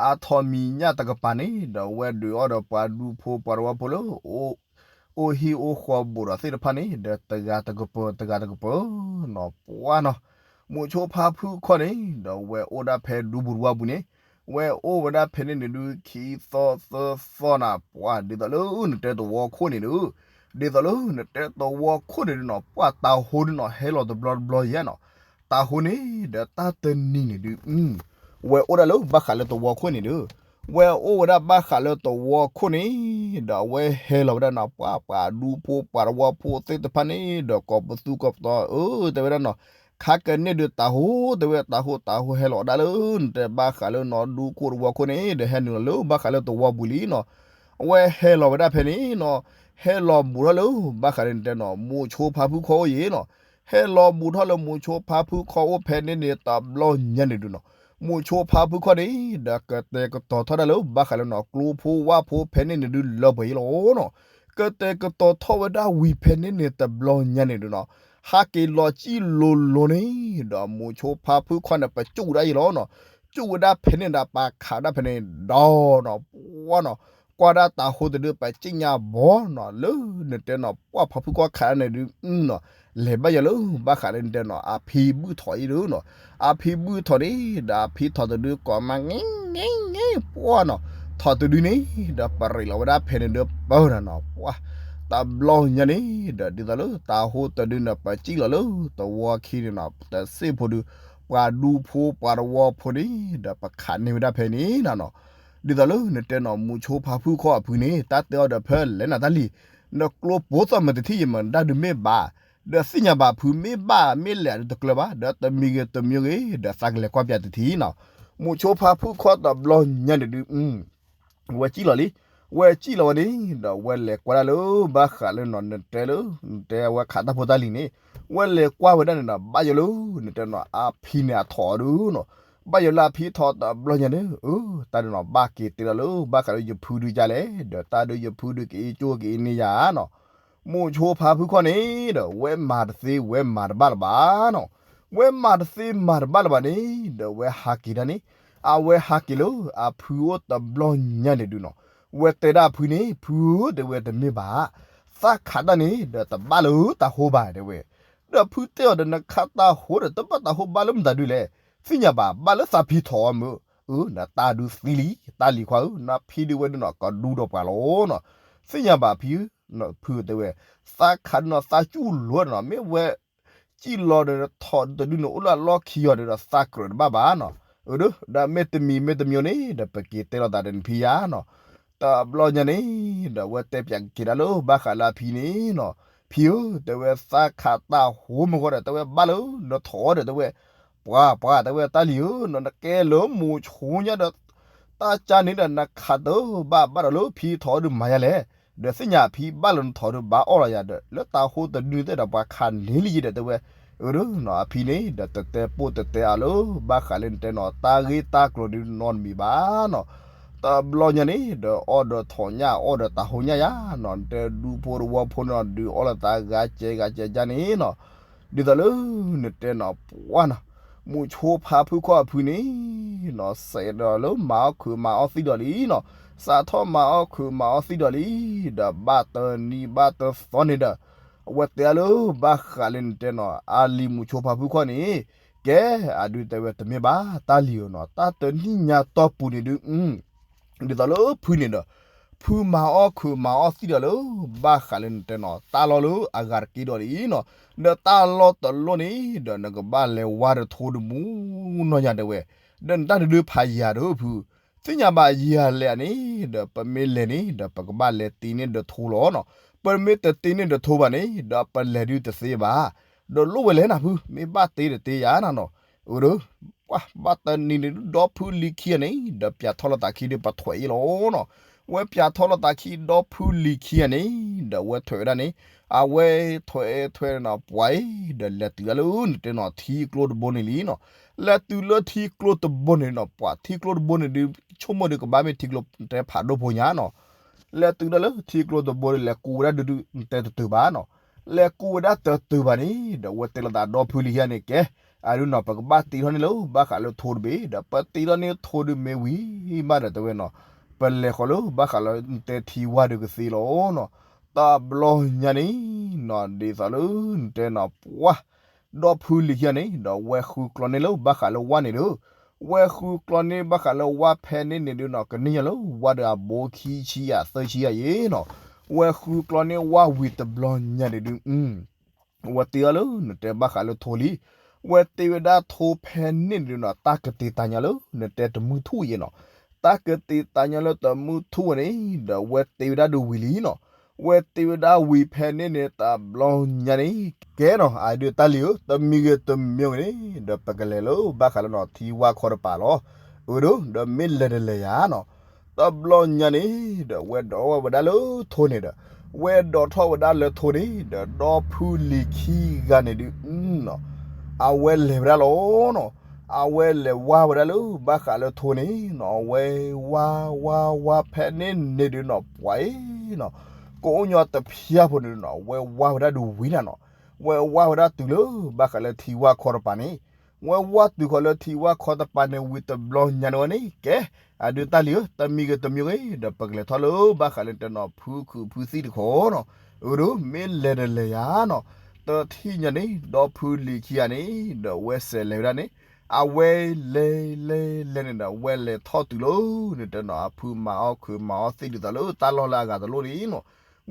အထိးမံၤညၣ်တကပၤန့ၣ် ဒီးဝဲဒုးအီၣ်ဒီးပှၤဒူဖိပှၤတဝီဖိလၢ အိၣ်ဟံၣ်အိၣ်ဃီဘူးဒီးသ့ၣ်တဖၣ်န့ၣ် ဒီးတဂၤတကပၤတဂၤတကပၤနီၤ ပှၢ်နီၤ, မိၤဆိဖါဖုခီန့ၣ် ဒီးဝဲအိၣ်ဒၣ်ဖဲဒူပူၤတဝီပူၤန့ၣ်, ဝဲအိၣ်ဝဲဒၣ်ဖဲန့ၣ်န့ၣ်ဒုး ခံသီသၢသီနၤ ပှၢ် ဒ်သိးလၢနတဲသဝီခိၣ်န့ၣ်ဒုး ဒ်သိးလၢနတဲသဝီခိၣ်န့ၣ်ဒုးနီၤ ပှၢ်တၤဟိဒုးနီၤ ဟဲလီၤတဘျီတဘျီယဲနီၤ, တၤဟိန့ၣ် ဒီးတၢ်တနံၤန့ၣ်ဒုး ဝဲအိၣ်ဒၣ်လၢဘၣ်ဃးလၢသဝီခိၣ်န့ၣ်ဒုး, ဝဲအိၣ်ဝဲဒၣ်ဘၣ်ဃးလၢသဝီခိၣ်န့ၣ် ဒီးအဝဲဟဲလီၤဝဲဒၣ်နီၤ ပှၤပှၤဒူဖိပှၤတဝီဖိသ့ၣ်တဖၣ်န့ၣ် ဒီးကိးပသူကိးပသီ အၢ တဲဝဲဒၣ်နီၤ, ခါကန့ၣ်ဒုးတၤဟိ တဲဝဲတၤဟိတၤဟိဟဲလီၤဒၣ်လၢနတဲဘၣ်ဃးလၢနီၤ ဒူခိၣ်တဝီခိၣ်န့ၣ် ဒီးဟဲနုာ်လီၤလၢဘၣ်ဃးလၢသဝီပူၤလံနီၤ, အဝဲဟဲလီၤဝဲဒၣ်ဖဲန့ၣ်နီၤ, ဟဲလီၤဘူးထီၣ်လၢဘၣ်ဃးလၢနတဲနီၤ မိၤဆိဖါဖုခီအိၣ်ယံၤနီၤ, ဟဲလီၤဘူးထီၣ်လၢမိၤဆိဖါဖုခီအိၣ်ဖဲန့ၣ်န့ၣ် တဘျီညါန့ၣ်ဒုးနီၤ, မိၤဆိဖါဖုခီန့ၣ် ဒီးကတဲာ်ကတီၤထီၣ်ဒၣ်လၢဘၣ်ဃးလၢနီၤ ကျိဖိဝၣ်ဖိဖဲန့ၣ်န့ၣ်ဒုးလၢပှဲၤယံၤလီၤနီၤ, ကတဲာ်ကတီၤထီၣ်ဝဲဒၣ်ဝံၤဖဲန့ၣ်န့ၣ် တဘျီညါန့ၣ်ဒုးနီၤ, ဟးက့ၤလီၤကံၣ်လိၤလိၤန့ၣ် ဒီးမိၤဆိဖါဖုခီန့ၣ် ပကၠူၣ်ဝဲဒၣ်ယံၤလီၤနီၤ, ကၠူၣ်ဝဲဒၣ်ဖဲန့ၣ်ဒီးပာ်ခးဒၣ်ဖဲန့ၣ် ဒီးနီၤ ပှၢ်နီၤ, ကွၢ်ဒၣ်တၤဟိတဒုး ပစံၣ်ညါဘီနီၤ လၢနတဲနီၤ ပှၢ်ဖါဖုခီခးဒၣ်န့ၣ်ဒုးနီၤ, လဲၤဘၣ်ယံၤလၢဘၣ်ဃးလၢနတဲနီၤ အဖံဘုၣ်ထီၣ်အံၤဒုးနီၤ, အဖံဘုၣ်ထီၣ်န့ၣ် ဒီးအဖံထီၣ်တဒုးကိးမး ငဲ ငဲ ပှၢ်နီၤ, ထီၣ်တဒုန့ၣ် ဒီးပရ့းလီၤဝဲဒၣ်ဖဲန့ၣ်ဒုးပၢၢ်နီၤနီၤ ပှၢ် တဘျီညါန့ၣ် ဒီးဒ်သိးလၢတၤဟိတဒုန့ၣ် ပစံၣ်လီၤလၢသဝီခံန့ၣ်နီၤ တစ့ၢ်ဖိဒုး ပှၤဒူဖိပှၤတဝီဖိန့ၣ် ဒီးပခးန့ၢ်ဝဲဒၣ်ဖဲန့ၣ်နီၤနီၤ, ဒ်သိးလၢနတဲနီၤ မိၤဆိဖါဖုခီအဖုန့ၣ် တၢ်တဲအီၤဒီးဖဲလဲၣ်နၤတၢ်လံၤ, နကျိပိာ်သီၣ်မုၢ်တထံၣ်ယမုၢ်နဒၣ်ဒုးမ့ၢ်ဘၣ်, ဒီးသ့ၣ်ညါဘၣ်ဖုမ့ၢ်ဘၣ်မ့ၢ်လဲၣ်ဒုးတကျၢၤဘၣ် ဒီးတမံၤဂ့ၤတမံၤဂ့ၤ ဒီးသးကလဲၤကွၢ်ပၠးတထံၣ်နီၤ, မိၤဆိဖါဖုခီတဘျီညါန့ၣ်ဒုး ဝဲစံၣ်လီၤလံ, ဝဲစံၣ်လီၤဝဲန့ၣ် ဒီးဝဲလဲၤကွၢ်ဒၣ်လၢဘၣ်ဃးလၢနီၤ နတဲလၢ နတဲအဝဲခးတၢ်ဖိတၢ်လံၤန့ၣ်, ဝဲလဲၤကွၢ်ဝဲဒၣ်န့ၣ်ဒီး ဘၣ်ယိၣ်လၢ နတဲနီၤ အဖံန့ၣ်အထီၣ်အီၤဒုးနီၤ, ဘၣ်ယိၣ်လၢအဖံထီၣ်တဘျီညါန့ၣ် အၢ တၢ်ဒုးနီၤ ဘၣ်က့ၤတဲလီၤလၢ ဘၣ်ဃးလၢယဖုဒုးကလဲၣ်, ဒီးတၢ်ဒုးယဖုဒုးက့ၤအံၤကၠိက့ၤအံၤန့ၢ်ယၤနီၤ, မိၤဆိဖါဖုခီန့ၣ် ဒီးဝဲမၤတသ့ဝဲမၤတဘၣ်လၢၤဘၣ်နီၤ, ဝဲမၤတသ့မၤတဘၣ်လၢၤဘၣ်န့ၣ် ဒီးဝဲဟးက့ၤဒၣ်န့ၣ်, အဝဲဟးက့ၤလၢအဖုအိၣ်တဘျီညါန့ၣ်ဒုးနီၤ, ဝဲတဲဒၣ်အဖုန့ၣ် ဖုဧၢ တဲဝဲတမ့ၢ်ဘၣ်, သးခးတၢ်န့ၣ် ဒီးတဘၣ်လၢတၤဟိဘၣ်တဲဝဲ, ဒီးဖုတဲအီၤဒီးနခးတၤဟိဒီး တဘၣ်တၤဟိဘၣ်လၢမတၤဒုလဲၣ်, သ့ၣ်ညါဘၣ် ဘၣ်လၢသးဖံထီၣ်အီၤမုၢ်, အၢ နတၢ်ဒုးသံလံ တၢ်လံၤခွါဧၢ နဖံဒုးဝဲဒုးနီၤ ကဒူဒီးပှၤလီၤနီၤ, သ့ၣ်ညါဘၣ်ဖံဧၢ ဖုတဲဝဲ, သးခးဒုးနီၤ သးကၠူၣ်လိၤနီၤ, မ့ၢ်ဝဲ စံၣ်လီၤဒီးထီၣ်တဒုန့ၣ် အိၣ်လၢအလီၢ်ခံအီၤဒီး သးကြၢးတဘၣ်ဘၣ်နီၤ. အၢ ဒီး ဒီးမ့ၢ်တမံၤမ့ၢ်တမံၤန့ၣ် ဒီးပက့ၤတဲလိာ်သးဒီးနဖံယါနီၤ. တဘျီညါန့ၣ် ဒီးအဝဲတဲပၠးက့ၤဒၣ်လၢဘၣ်ဃးလၢအဖံန့ၣ်နီၤ, ဖံဧၢ တဲဝဲ သးခးတၢ်ဟိမ့ၢ်ဂီၢ်ဒီး တဲဝဲဘၣ်လၢနထီၣ်ဒီး တဲဝဲ ပှၤ ပှၤ တဲဝဲ တၢ်လံၤဧၢ နကဲလၢမိၤဆိညါဒီး တၢ်ကါန့ၣ်ဒီး နခးတဘၣ်ဘၣ်ဒီးလၢဖံထီၣ်ဒီးမၤယါလဲၣ်, ဒီးသ့ၣ်ညါဖံဘၣ်လၢနထီၣ်ဒီးဘၣ်အီၣ်လီၤယၤဒီး လၢတၢ်ဟိတဒုန့ၣ်တဲဒီးပှၤခးန့ၢ်လံယဲဒီး တဲဝဲ, အၢ ဒီးနီၤ အဖံန့ၣ်ဒီးတတဲပိၢ်တတဲအါလၢ ဘၣ်ဃးလၢနတဲနီၤ တၢ်ဂ့ၢ်တၢ်ကျိၤဒုးနီတမံၤဘၣ်နီၤ. တဘျီညါန့ၣ် ဒီးအီၣ်ဒီးထီၣ်ညၣ် အီၣ်ဒီးတၢ်ဟိညၣ်ယါနီၤ, နတဲဒူဖိတဝီဖိန့ၣ်ဒီး ဒုးအီၣ်လီၤသးဂၤကဲဂၤကဲယါန့ၣ်နီၤ, ဒ်သိးလၢနတဲနီၤ ပှၤနီၤ, မိၤဆိဖါဖုခီၣ်အဖုန့ၣ်နီၤ စဲးဒီးလၢမၤအီၣ်ခုးမၤအီၣ်သံဒီးလံနီၤ, စးထီၣ်မၤအီၣ်ခုးမၤအီၣ်သံဒီးလံ, ဒီးဘၣ်တနံၤဘၣ်တသီန့ၣ်ဒီး အဝဲတဲအါလၢဘၣ်ဃးလၢနတဲနီၤ အလံၤမိၤဆိဖါဖုခီၣ်န့ၣ်, ကဲ အဒုးတဲဝဲတမ့ၢ်ဘၣ် တၢ်လံၤဧၢနီၤ, တၢ်တနံၣ်ညါတီၢ်ပူၤန့ၣ်ဒုး ဒ်သိးလၢဖုန့ၣ်ဒီး ဖုမၤအီၣ်ခုးမၤအီၣ်သံဒီးလၢ ဘၣ်ဃးလၢနတဲနီၤ တၢ်လီၢ်လၢအဂၤတက့ၢ်ဒီးလံနီၤ, ဒီးတၢ်လီၢ်တလီၢ်န့ၣ်ဒီး နကဘၣ်လဲၤဝါဒီးထိတမူနီၢ်ညါတဲဝဲ, ဒီးနတၢ်တဒုးဖးယၤဒီးဖု သ့ၣ်ညါဘၣ်ယၤလဲၣ်န့ၣ်ဒီး ပမ့ၢ်လဲၤန့ၣ်ဒီး ပကဘၣ်လဲၤတ့န့ၢ်ဒီးထိလီၤနီၤ, ပမ့ၢ်တတ့န့ၢ်ဒီးထိဘၣ်န့ၣ်ဒီး ပလဲၤဒုးတသ့ဘၣ်, ဒီးလိၣ်ဝဲလဲၣ်နၤဖု မ့ၢ်ဘၣ်တ့ဒီးတ့ယၤနၤနီၤ, အၢ ဒီး ပှၤဘၣ်တနံၤန့ၣ် ဒီဖုလံၤခံဂၤန့ၣ်ဒီး ပၠးထီၣ်လိာ်သးခံဒီး ပထွဲးအံၤလီၤနီၤ, ဝဲပၠးထီၣ်လိာ်သးခံဒီဖုလံၤခံဂၤန့ၣ်ဒီး ဝဲထွဲးဝဲဒၣ်န့ၣ် အဝဲထွဲးထွဲးနီၤ ပှၤအံၤဒီး လဲၤတုၤဒၣ်လၢနတဲနီၤ ထံကျိတဘိန့ၣ်လံနီၤ, လဲၤတုၤလၢထံကျိတဘိန့ၣ်နီၤ ပှၤထံကျိတဘိန့ၣ်ဒုး ဆိကမိၣ်ဒုးကဘၣ်မ့ၢ်ထံကျိတဲဖးဒိၣ်ဖိညါနီၤ, လဲၤတုၤဒၣ်လၢထံကျိတဘိဒီး လဲၤကူးဝဲဒၣ်ဒုးဒုး နတဲတတုၤဘၣ်နီၤ, လဲၤကူးဝဲဒၣ်တတုၤဘၣ်န့ၣ်ဒီး ဝဲတဲလိာ်သးဒီဖုလံၤခံဂၤန့ၣ် ကဲ အဒုးနီၤ ပကဘၣ်တ့ထီၣ်န့ၢ်လၢ ဘၣ်ဃးလၢထိတဘ့ၣ် ဒီးပတ့ထီၣ်န့ၢ်ထိဒုးမ့ၢ်ဝံၤမးဒီး တဲဝဲနီၤ, ပလဲၤဃီၤလၢဘၣ်ဃးလၢနတဲထံဝါဒုးကသ့လီၤနီၤ, တဘျီညါန့ၣ်နီၤ ဒ်သိးလၢနတဲနီၤ ပှၤ ဒီဖုလံၤခံဂၤန့ၣ်ဒီး ဝဲဃုကျီန့ၢ်လၢဘၣ်ဃးလၢဝါန့ၣ်ဒီး ဝဲဃုကျီန့ၢ်ဘၣ်ဃးလၢဝါဖဲန့ၣ်န့ၣ်ဒုးနီၤ ကန့ၢ်ညါလၢဝါဒီးအဘိခံဆံယၤသၢဆံယၤယဲနီၤ, ဝဲဃုကျီန့ၢ်ဝါဝံၤတဘျီညါန့ၣ်ဒုး ဝဲတ့အီၤလၢနတဲဘၣ်ဃးလၢထိလံ, ဝဲတ့ဝဲဒၣ်ထိဖဲန့ၣ်န့ၣ်ဒုးနီၤ တၢ်ကတ့တၢ်ညါလၢ နတဲတမုၢ်ထူၣ်ယဲနီၤ, တၢ်ကတ့တၢ်ညါလၢတမုၢ်ထူၣ်ဝဲန့ၣ်ဒီး ဝဲတ့ဝဲဒၣ်ဒုးဝံၤလံနီၤ, ဝဲတ့ဝဲဒၣ်ဝံၤဖဲန့ၣ်န့ၣ် တဘျီညါန့ၣ် ကဲနီၤ အဒုးတၢ်လံၤဧၢ တမံၤဂ့ၤတမံၤဂ့ၤန့ၣ်ဒီး ပကလဲၤလၢဘၣ်ဃးလၢနီၤ ထံဝါခီတပၤလီၤ, အၢ ဒီး ဒီးမ့ၢ်လဲၤတလဲၤယၤနီၤ, တဘျီညါန့ၣ်ဒီး ဝဲဒိးဝဲဒၣ်လၢထိန့ၣ်ဒီး ဝဲဒိးထီၣ်ဝဲဒၣ်လၢထိန့ၣ်ဒီး ဒီဖုလံၤခံဂၤန့ၣ်ဒုးနီၤ အဝဲလဲၤဝဲဒၣ်လီၤနီၤ, အဝဲလဲၤဝါဝဲဒၣ်လၢဘၣ်ဃးလၢထိန့ၣ်နီၤ အဝဲဝါဝါဝါဖဲန့ၣ်န့ၣ်ဒုးနီၤ ပှၤအံၤနီၤ, ကအိၣ်ညီတဖျၢၣ်ဖိန့ၣ်နီၤ ဝဲဝါဝဲဒၣ်ဒုးဝံၤနၤနီၤ, ဝဲဝါဝဲဒၣ်တုၤလၢဘၣ်ဃးလၢထံဝါခီတပၤန့ၣ်, ဝဲဝါတုၤဃီၤလၢထံဝါခီတပၤန့ၣ်ဝံၤတဘျီညါန့ၣ်ဝဲန့ၣ် ကဲ အဒုးတၢ်လံၤဧၢ တမံၤဂ့ၤတမံၤဂ့ၤဒီး ပကလဲၤထီၣ်လၢဘၣ်ဃးလၢတဲနီၤ ဖုခုးဖုသံၣ်တခီနီၤ, အၢ ဒီး မ့ၢ်လဲၤတလဲၤယၤနီၤ, တထံၣ်ညါန့ၣ် ဒီဖုလံၤခံဂၤန့ၣ်ဒီး ဝဲစဲးလဲၤဝဲဒၣ်န့ၣ် အဝဲလဲၤလဲၤလဲၤန့ၣ်ဒီး ဝဲလဲၤထီၣ်တုၤလၢ နတဲနီၤ အဖုမၤအီၣ်ခုးမၤအီၣ်သ့ၣ်ဒ်သိးလၢတၢ်လီၢ်လၢအဂၤတလိၣ်န့ၣ်နီၤ,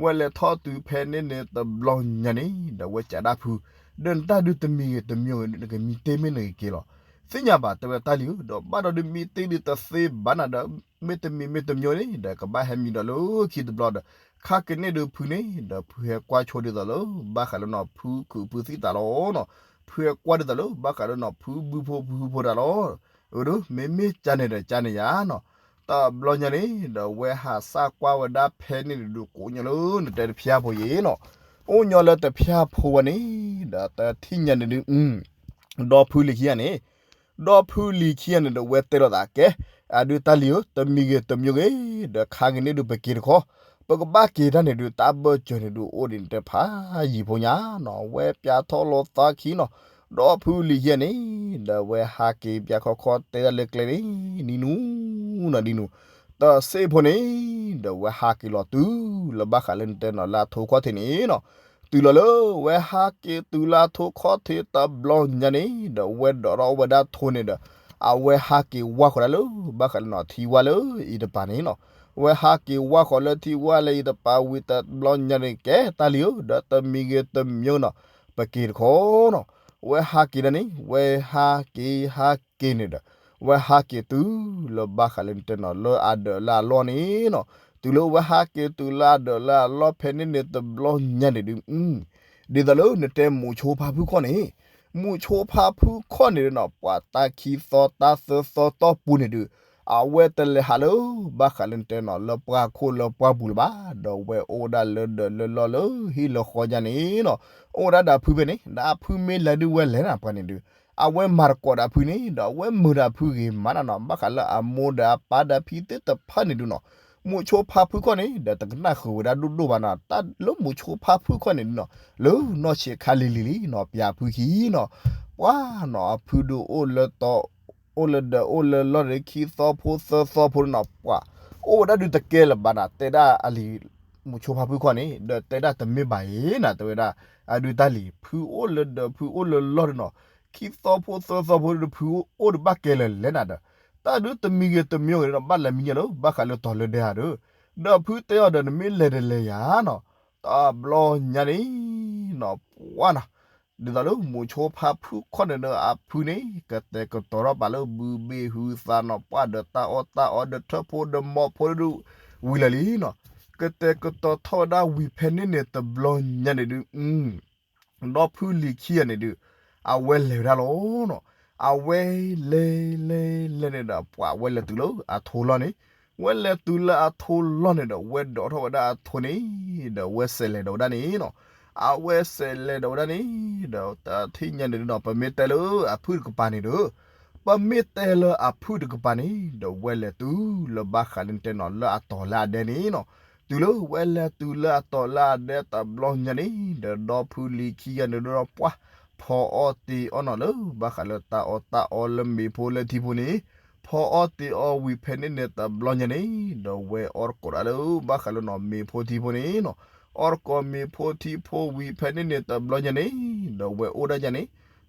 ဝဲလဲၤထီၣ်တုၤဖဲန့ၣ်န့ၣ်တဘျီညါန့ၣ်ဒီး ဝဲကးဒၣ်ဖု ဒီးနတၢ်ဒုးတမံၤဂ့ၤတမံၤဂ့ၤ နကမံတ့မ့ၢ်နဂ့ၤက့ၤလီၤ, သ့ၣ်ညါဘၣ်တဲဝဲတၢ်လံၤဧၢ ဒီးဘၣ်ဒီးဒုးမံတ့ဒုးတသ့ဘၣ်နၤဒီး မ့တမံၤမ့တမံၤန့ၣ်ဒီး ကဘၣ်ဟဲမံဒီးလၢခံတဘျီဒီး ခါကန့ၣ်ဒုးဖုန့ၣ်ဒီး ဖုဟဲကွၢ်ဆိဒ်သိးလၢ ဘၣ်ဃးလၢနီၤ ဖုခုးဖုသံၣ်တၢ်လီၤနီၤ, ဖုဟဲကွၢ်ဒ်သိးလၢ ဘၣ်ဃးလၢနီၤ ဖုဘုဖိဖုဖိတၢ်လီၤ, အၢ ဒီး မ့မ့ၢ်ကန့ၣ်ဒီးကန့ၣ်ယါနီၤ, တဘျီညါန့ၣ်ဒီး ဝဲဟးစၢ်ကွၢ်ဝဲဒၣ်ဖဲန့ၣ်ဒုး ကိးညီလၢနတဲတဖျၢၣ်ဖိယဲနီၤ, အိၣ်ညီလၢတဖျၢၣ်ဖိဝဲန့ၣ်ဒီး တထံၣ်ညါန့ၣ်ဒုး ဒီဖုလံၤခံဂၤန့ၣ်, ဒီဖုလံၤခံဂၤန့ၣ်ဒီး ဝဲတဲလိာ်သးကဲ, အဒုးတၢ်လံၤဧၢ တမံၤဂ့ၤတမံၤဂ့ၤ, ဒီးခါကန့ၣ်ဒုးပက့ၤတခီ, ပကဘၣ်က့ၤတၢ်န့ၣ်ဒုး တၢ်ဘၢၣ်စၢၤန့ၣ်ဒုး အိၣ်ဒံးနတဲဖးယံၤဖိညါနီၤ, ဝဲပၠးထီၣ်လိာ်သးခံနီၤ, ဒီဖုလံၤခံဂၤန့ၣ်, ဒီးဝဲဟးက့ၤပၠးခီခီတဲဒၣ်လၢကျဲန့ၣ်, နံၤနူနီၤဒံးနူ, တစ့ၢ်ဖိန့ၣ်, ဒီးဝဲဟးက့ၤလီၤတုၤလၢဘၣ်ဃးလၢနတဲနီၤ လၢအထိခီၣ်ထံးန့ၣ်နီၤ, တုၤလီၤလၢ ဝဲဟးက့ၤတုၤလၢအထိခီၣ်ထံးတဘျီညါန့ၣ်, ဒီးဝဲဒိးထီၣ်ဝဲဒၣ်ထိန့ၣ်ဒီး, အဝဲဟးက့ၤဝါဃီၤဒၣ်လၢ ဘၣ်ဃးလၢနီၤ ထံဝါလၢအံၤတပၤန့ၣ်နီၤ, ဝဲဟးက့ၤဝါဃီၤလၢထံဝါလဲၣ် ယတပာ်ဝံၤတဘျီညါန့ၣ် ကဲတၢ်လံၤဧၢ, ဒီးတမံၤဂ့ၤတမံၤနီၤ ပက့ၤတခီနီၤ. ဝဲဟးက့ၤဒၣ်န့ၣ် ဝဲဟးက့ၤဟးက့ၤန့ၣ်ဒီး ဝဲဟးက့ၤတုၤလၢဘၣ်ဃးလၢနတဲနီၤ လၢအဒၢးလၢအလီၢ်န့ၣ်နီၤ. တုၤလၢဝဲဟးက့ၤတုၤလၢအဒၢးလၢအလီၢ်ဖဲန့ၣ်န့ၣ် တဘျီညါန့ၣ်ဒုး ဒ်သိးလၢနတဲမူးဆိဖါဖုခီၣ်န့ၣ်, မူးဆိဖါဖုခီၣ်န့ၣ်ဒုးနီၤ ပှၤတၢ်ခံသီတၢ်သၢသီတီၢ်ပူၤန့ၣ်ဒုး အဝဲတလဲၤဟးလၢ ဘၣ်ဃးလၢနတဲနီၤ လၢပှၢ်ခိၣ်လၢပှၢ်ပူၤလၢၤဘၣ်, ဒီးဝဲအိၣ်ဒၣ်လၢဒၢးလၢလီၢ်လၢဟံၣ်လၢဃီညါန့ၣ်နီၤ. အိၣ်ဝဲဒၣ်ဒီးအဖုဖဲန့ၣ် ဒီးအဖုမ့ၢ်လဲၤဒုးဝဲလဲၤနၤပှၤန့ၣ်ဒုး အဝဲမၤသကိးဒီးအဖုန့ၣ် ဒီးအဝဲမုာ်ဒီးအဖုဂ့ၤမးနၤနီၤ. ဘၣ်ဃးလၢအမိၢ်ဒီးအပၢ်ဒီးဖံသ့ၣ်တဖၣ်န့ၣ်ဒုးနီၤ မူးဆိဖါဖုခီၣ်န့ၣ် ဒီးတကနၣ်ဃုာ်ဝဲဒၣ်ဒိၣ်ဒိၣ်ဘၣ်နီၤ. တၢ်လၢမူးဆိဖါဖုခီၣ်န့ၣ်ဒုးနီၤ လၢနီၢ်ဆံးခါလံၤလံၤလံနီၤ ပျၢၤဖုခံနီၤ. ပှၤနီၤ အဖုဒုးအိၣ်လၢတီ အိၣ်လၢဒၢးအိၣ်လၢလီၢ်န့ၣ် ခံသီဖိသၢသီဖိနီၤ ပှၤ အိၣ်ဝဲဒၣ်ဒုးတကဲလၢၤဘၣ်နၤ. တဲဒၣ်အလံၤ မူးဆိဖါဖုခီၣ်န့ၣ် ဒီးတဲဒၣ်တမ့ၢ်ဘၣ်အံၤနၤ တဲဝဲဒၣ် အဒုးတၢ်လံၤ ဖုအိၣ်လၢဒၢးဖုအိၣ်လၢလီၢ်ဒုးနီၤ ခံသီဖိသၢသီဖိဒုး ဖုအိၣ်ဒုးဘၣ်ကဲလၢၤလဲၣ်နၤဒီး တၢ်ဒုးတမံၤဂ့ၤတမံၤဂ့ၤနီၤ ဘၣ်လဲၤမံညီလၢ ဘၣ်ဃးလၢတီၤလၢဒဲဧါဒီး ဒီးဖုတဲအီၤဒီး နမ့ၢ်လဲၤဒီးလဲၤယၤနီၤ. တဘျီညါန့ၣ်နီၤ ပှၤနီၤ ဒ်သိးလၢမူးဆိဖါဖုခီၣ်န့ၣ်ဒီးအဖုန့ၣ် ကတဲာ်ကတီၤထီၣ်ပာ်လၢဘုဘ့ၣ်ဟုသးနီၤ ပှၤဒီးတၢ်အီၣ်တၢ်အီဒီးထၢၣ်ဖိဒီးမီၢ်ဖိဒုး ဝံၤလၢာ်လံနီၤ. ကတဲာ်ကတီၤထီၣ်ဝဲဒၣ်ဝံၤဖဲန့ၣ်န့ၣ် တဘျီညါန့ၣ်ဒုး ဒီဖုလံၤခံဂၤန့ၣ်ဒုး အဝဲလဲၤဝဲဒၣ်လီၤနီၤ. အဝဲလဲၤလဲၤလဲၤန့ၣ်ဒီး ပှၤဝဲလဲၤတုၤလၢအထိလီၢ်န့ၣ်, ဝဲလဲၤတုၤလၢအထိလီၢ်န့ၣ်ဒီး ဝဲဒိးထီၣ်ဝဲဒၣ်အထိန့ၣ် ဒီးဝဲစဲးလဲၤဒီးဝဲဒၣ်န့ၣ်နီၤ. အဝဲစဲးလဲၤဒီးဝဲဒၣ်န့ၣ် ဒီးတထံၣ်ညါန့ၣ်ဒီး ပမ့ၢ်တဲလၢအဖုၣ်တကပၤန့ၣ်ဒီး ပမ့ၢ်တဲလၢအဖုၣ်တကပၤန့ၣ် ဒီးဝဲလဲၤတုၤလၢဘၣ်ဃးလၢနတဲနီၤ လၢအတီၤလၢအဒဲန့ၣ်နီၤ. တုၤလၢဝဲလဲၤတုၤလၢအတီၤလၢအဒဲတဘျီညါန့ၣ် ဒီးဒီဖုလံၤခံဂၤန့ၣ်ဒီးပှၤ ဖီအီၣ်တ့ၤအီၣ်နီၤလၢ ဘၣ်ဃးလၢတၢ်အီၣ်တၢ်အီလၢမ့ၤဖိလၢထံဖိန့ၣ်, ဖီအီၣ်တ့ၤအီၣ်ဝံၤဖဲန့ၣ်န့ၣ်တဘျီညါန့ၣ် ဒီးဝဲအီၣ်တကိးဒၣ်လၢ ဘၣ်ဃးလၢနီၤမ့ၤဖိထံဖိန့ၣ်နီၤ. အီၣ်တကိးမ့ၤဖိထံဖိဝံၤဖဲန့ၣ်န့ၣ်တဘျီညါန့ၣ် ဒီးဝဲအိၣ်ဒၣ်ကန့ၣ်,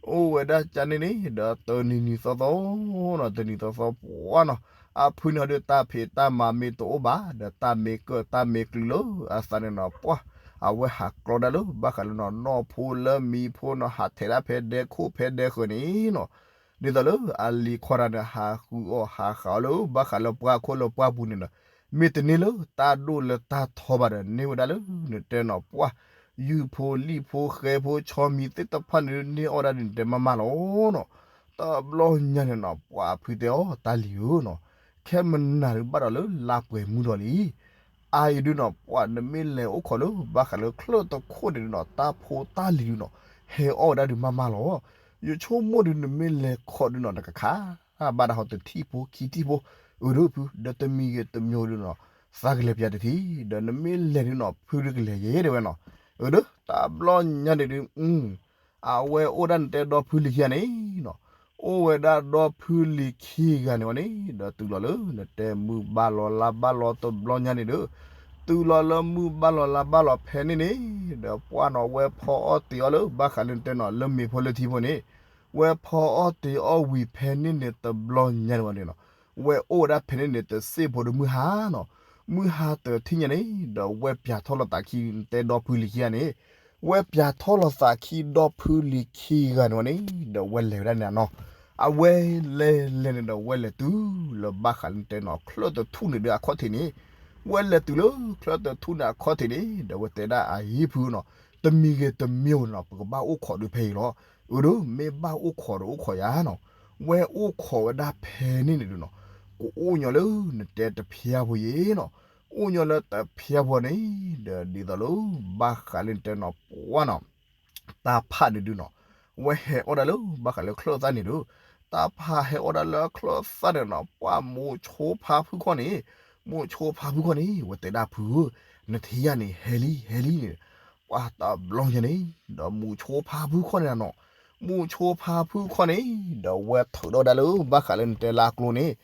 အိၣ်ဝဲဒၣ်ကန့ၣ်န့ၣ် ဒီးတနံၤနံၤသီသီနီၤ တနံၤသီသီပှၤနီၤ အဖုန့ၣ်ဒီးတၢ်ဖံးတၢ်မၤ မ့ၢ်တအိၣ်ဘၣ်ဒီး တၢ်မ့ၢ်ကၢၣ်တၢ်မ့ၢ်ကျုၤလၢအသးန့ၣ်နီၤ ပှၤ အဝဲဟးကျီဒၣ်လၢ ဘၣ်ဃးလၢနီၤ နီၢ်ဖိလၢမံၤဖိနီၤ ဟးထဲးဒၣ်ဖဲဒဲခိၣ်ဖဲဒဲဃၢၤန့ၣ်နီၤ. ဒ်သိးလၢအလံၤခီတၢ်န့ၣ် ဟးဃုအီၣ်ဟးဃုအီလၢ ဘၣ်ဃးလၢပှၢ်ခိၣ်လၢပှၢ်ပူၤန့ၣ်ဒီး မ့ၢ်တန့ၢ်လၢတၢ်ဒိၣ်လၢတၢ်ထီဘၣ်ဒီး န့ၢ်ဝဲဒၣ်လၢနတဲနီၤ ပှၤ ယုၢ်ဖိလံၣ်ဖိဃဲဖိဆီမံၤသ့ၣ်တဖၣ်န့ၣ် န့ၢ်အီၣ်ဒၣ်ဒ်နတဲမးမးလီၤနီၤ. တဘျီညါန့ၣ်နီၤ ပှၤဖုတဲအီၤ တၢ်လံၤဧၢနီၤ, ခဲမနၤဒုးဘၣ်ဒီးလၢလါပှဲၤမူထီၣ်လံ. အအံၤဒုးနီၤ ပှၤနမ့ၢ်လဲၤအိၣ်ခိးလၢ ဘၣ်ဃးလၢချၢၣ်တခိၣ်န့ၣ်ဒုးနီၤ တၢ်ဖိတၢ်လံၤဒုးနီၤ ဟဲအီၣ်ဝဲဒၣ်ဒုးမးမးလီၤ. ယဆိကမိၣ်ဒုးနမ့ၢ်လဲၤခိးဒုးနီၤ နကခးဘၣ်ဒၣ်ဟီတထံၣ်ဖိခံထံၣ်ဖိ, အၢ ဒီးဖု ဒီးတမံၤဂ့ၤတမံၤဒုးနီၤ သးကလဲၤပျၢၤတထံၣ် ဒီးနမ့ၢ်လဲၤဒုးနီၤ ဖုဒုးကလဲၤယဲဒၣ်ဝဲနီၤ. အၢ ဒီး တဘျီညါန့ၣ်ဒုး အဝဲအိၣ်ဒၣ်နတဲဒီဖုလံၤခံဂၤန့ၣ်နီၤ, အိၣ်ဝဲဒၣ်ဒီဖုလံၤခံဂၤန့ၣ်ဝဲန့ၣ် ဒီးတုၤလီၤလၢနတဲမုၢ်ဘၣ်လီၤလါဘၣ်လီၤတဘျီညါန့ၣ်ဒီး, တုၤလီၤလၢမုၢ်ဘၣ်လီၤလါဘၣ်လီၤဖဲန့ၣ်န့ၣ် ဒီးပှၢ်နီၤ ဝဲဖီအီၣ်တ့ၤအီၣ်လၢ ဘၣ်ဃးလၢနတဲနီၤ လၢမ့ၤဖိလၢထံဖိန့ၣ်, ဝဲဖီအီၣ်တ့ၤအီၣ်ဝံၤဖဲန့ၣ်န့ၣ်တဘျီညါန့ၣ်ဝဲန့ၣ်နီၤ, ဝဲအိၣ်ဝဲဒၣ်ဖဲန့ၣ်န့ၣ် တစ့ၢ်ဖိဒီးမုၢ်ဟါနီၤ, မုၢ်ဟါတထံၣ်ညါန့ၣ် ဒီးဝဲပျၢၤထီၣ်လိာ်သးခံ နတဲဒီဖုလံၤခံဂၤန့ၣ် ဝဲပျၢၤထီၣ်လိာ်သးခံဒီဖုလံၤခံဂၤန့ၣ်ဝဲန့ၣ် ဒီးဝဲလဲၤဝဲဒၣ်န့ၣ်နီၤ, အဝဲလဲၤလဲၤန့ၣ်ဒီး ဝဲလဲၤတုၤလၢဘၣ်ဃးလၢနတဲနီၤ ချၢၣ်တထူၣ်န့ၣ်ဒီးအခီၣ်ထံးန့ၣ်, ဝဲလဲၤတုၤလၢချၢၣ်တထူၣ်န့ၣ်အခီၣ်ထံးန့ၣ် ဒီးဝဲတဲဒၣ်အဟံၣ်ဖုနီၤ, တမံၤဂ့ၤတမံၤဂ့ၤနီၤ ပကဘၣ်အိၣ်ခိးဒုးဖဲအံၤလီၤ, အၢ ဒီးမ့ၢ်ဘၣ်အိၣ်ခိးဒီးအိၣ်ခိးယၤနီၤ, ဝဲအိၣ်ခိးဝဲဒၣ်ဖဲန့ၣ်န့ၣ်ဒုးနီၤ, ကအိၣ်ညီလၢနတဲတဖျါဖိယဲနီၤ, အိၣ်ညီလၢတဖျါဖိန့ၣ် ဒီးဒ်သိးလၢ ဘၣ်ဃးလၢနတဲနီၤ ပှၢ်နီၤ တၢ်ဖးန့ၣ်ဒုးနီၤ, ဝဲဟဲအီၣ်ဒၣ်လၢ ဘၣ်ဃးလၢချၢၣ်သၣ်န့ၣ်ဒီး, တၢ်ဖးဟဲအီၣ်ဒၣ်လၢချၢၣ်သၣ်န့ၣ်နီၤ ပှၢ်မူးဆိဖါဖုခီၣ်န့ၣ်, မူးဆိဖါဖုခီၣ်န့ၣ် ဝဲတဲဒၣ်ဖုဧၢ, နထံၣ်ယၤန့ၣ် ဟဲလံ ဟဲလံန့ၣ်, ပှၢ်တဘျီညါန့ၣ် ဒီးမူးဆိဖါဖုခီၣ်န့ၣ်နီၤ, မူးဆိဖါဖုခီၣ်န့ၣ် ဒီးဝဲထုးထီၣ်ဝဲဒၣ်လၢ ဘၣ်ဃးလၢနတဲလၢအကျိန့ၣ်,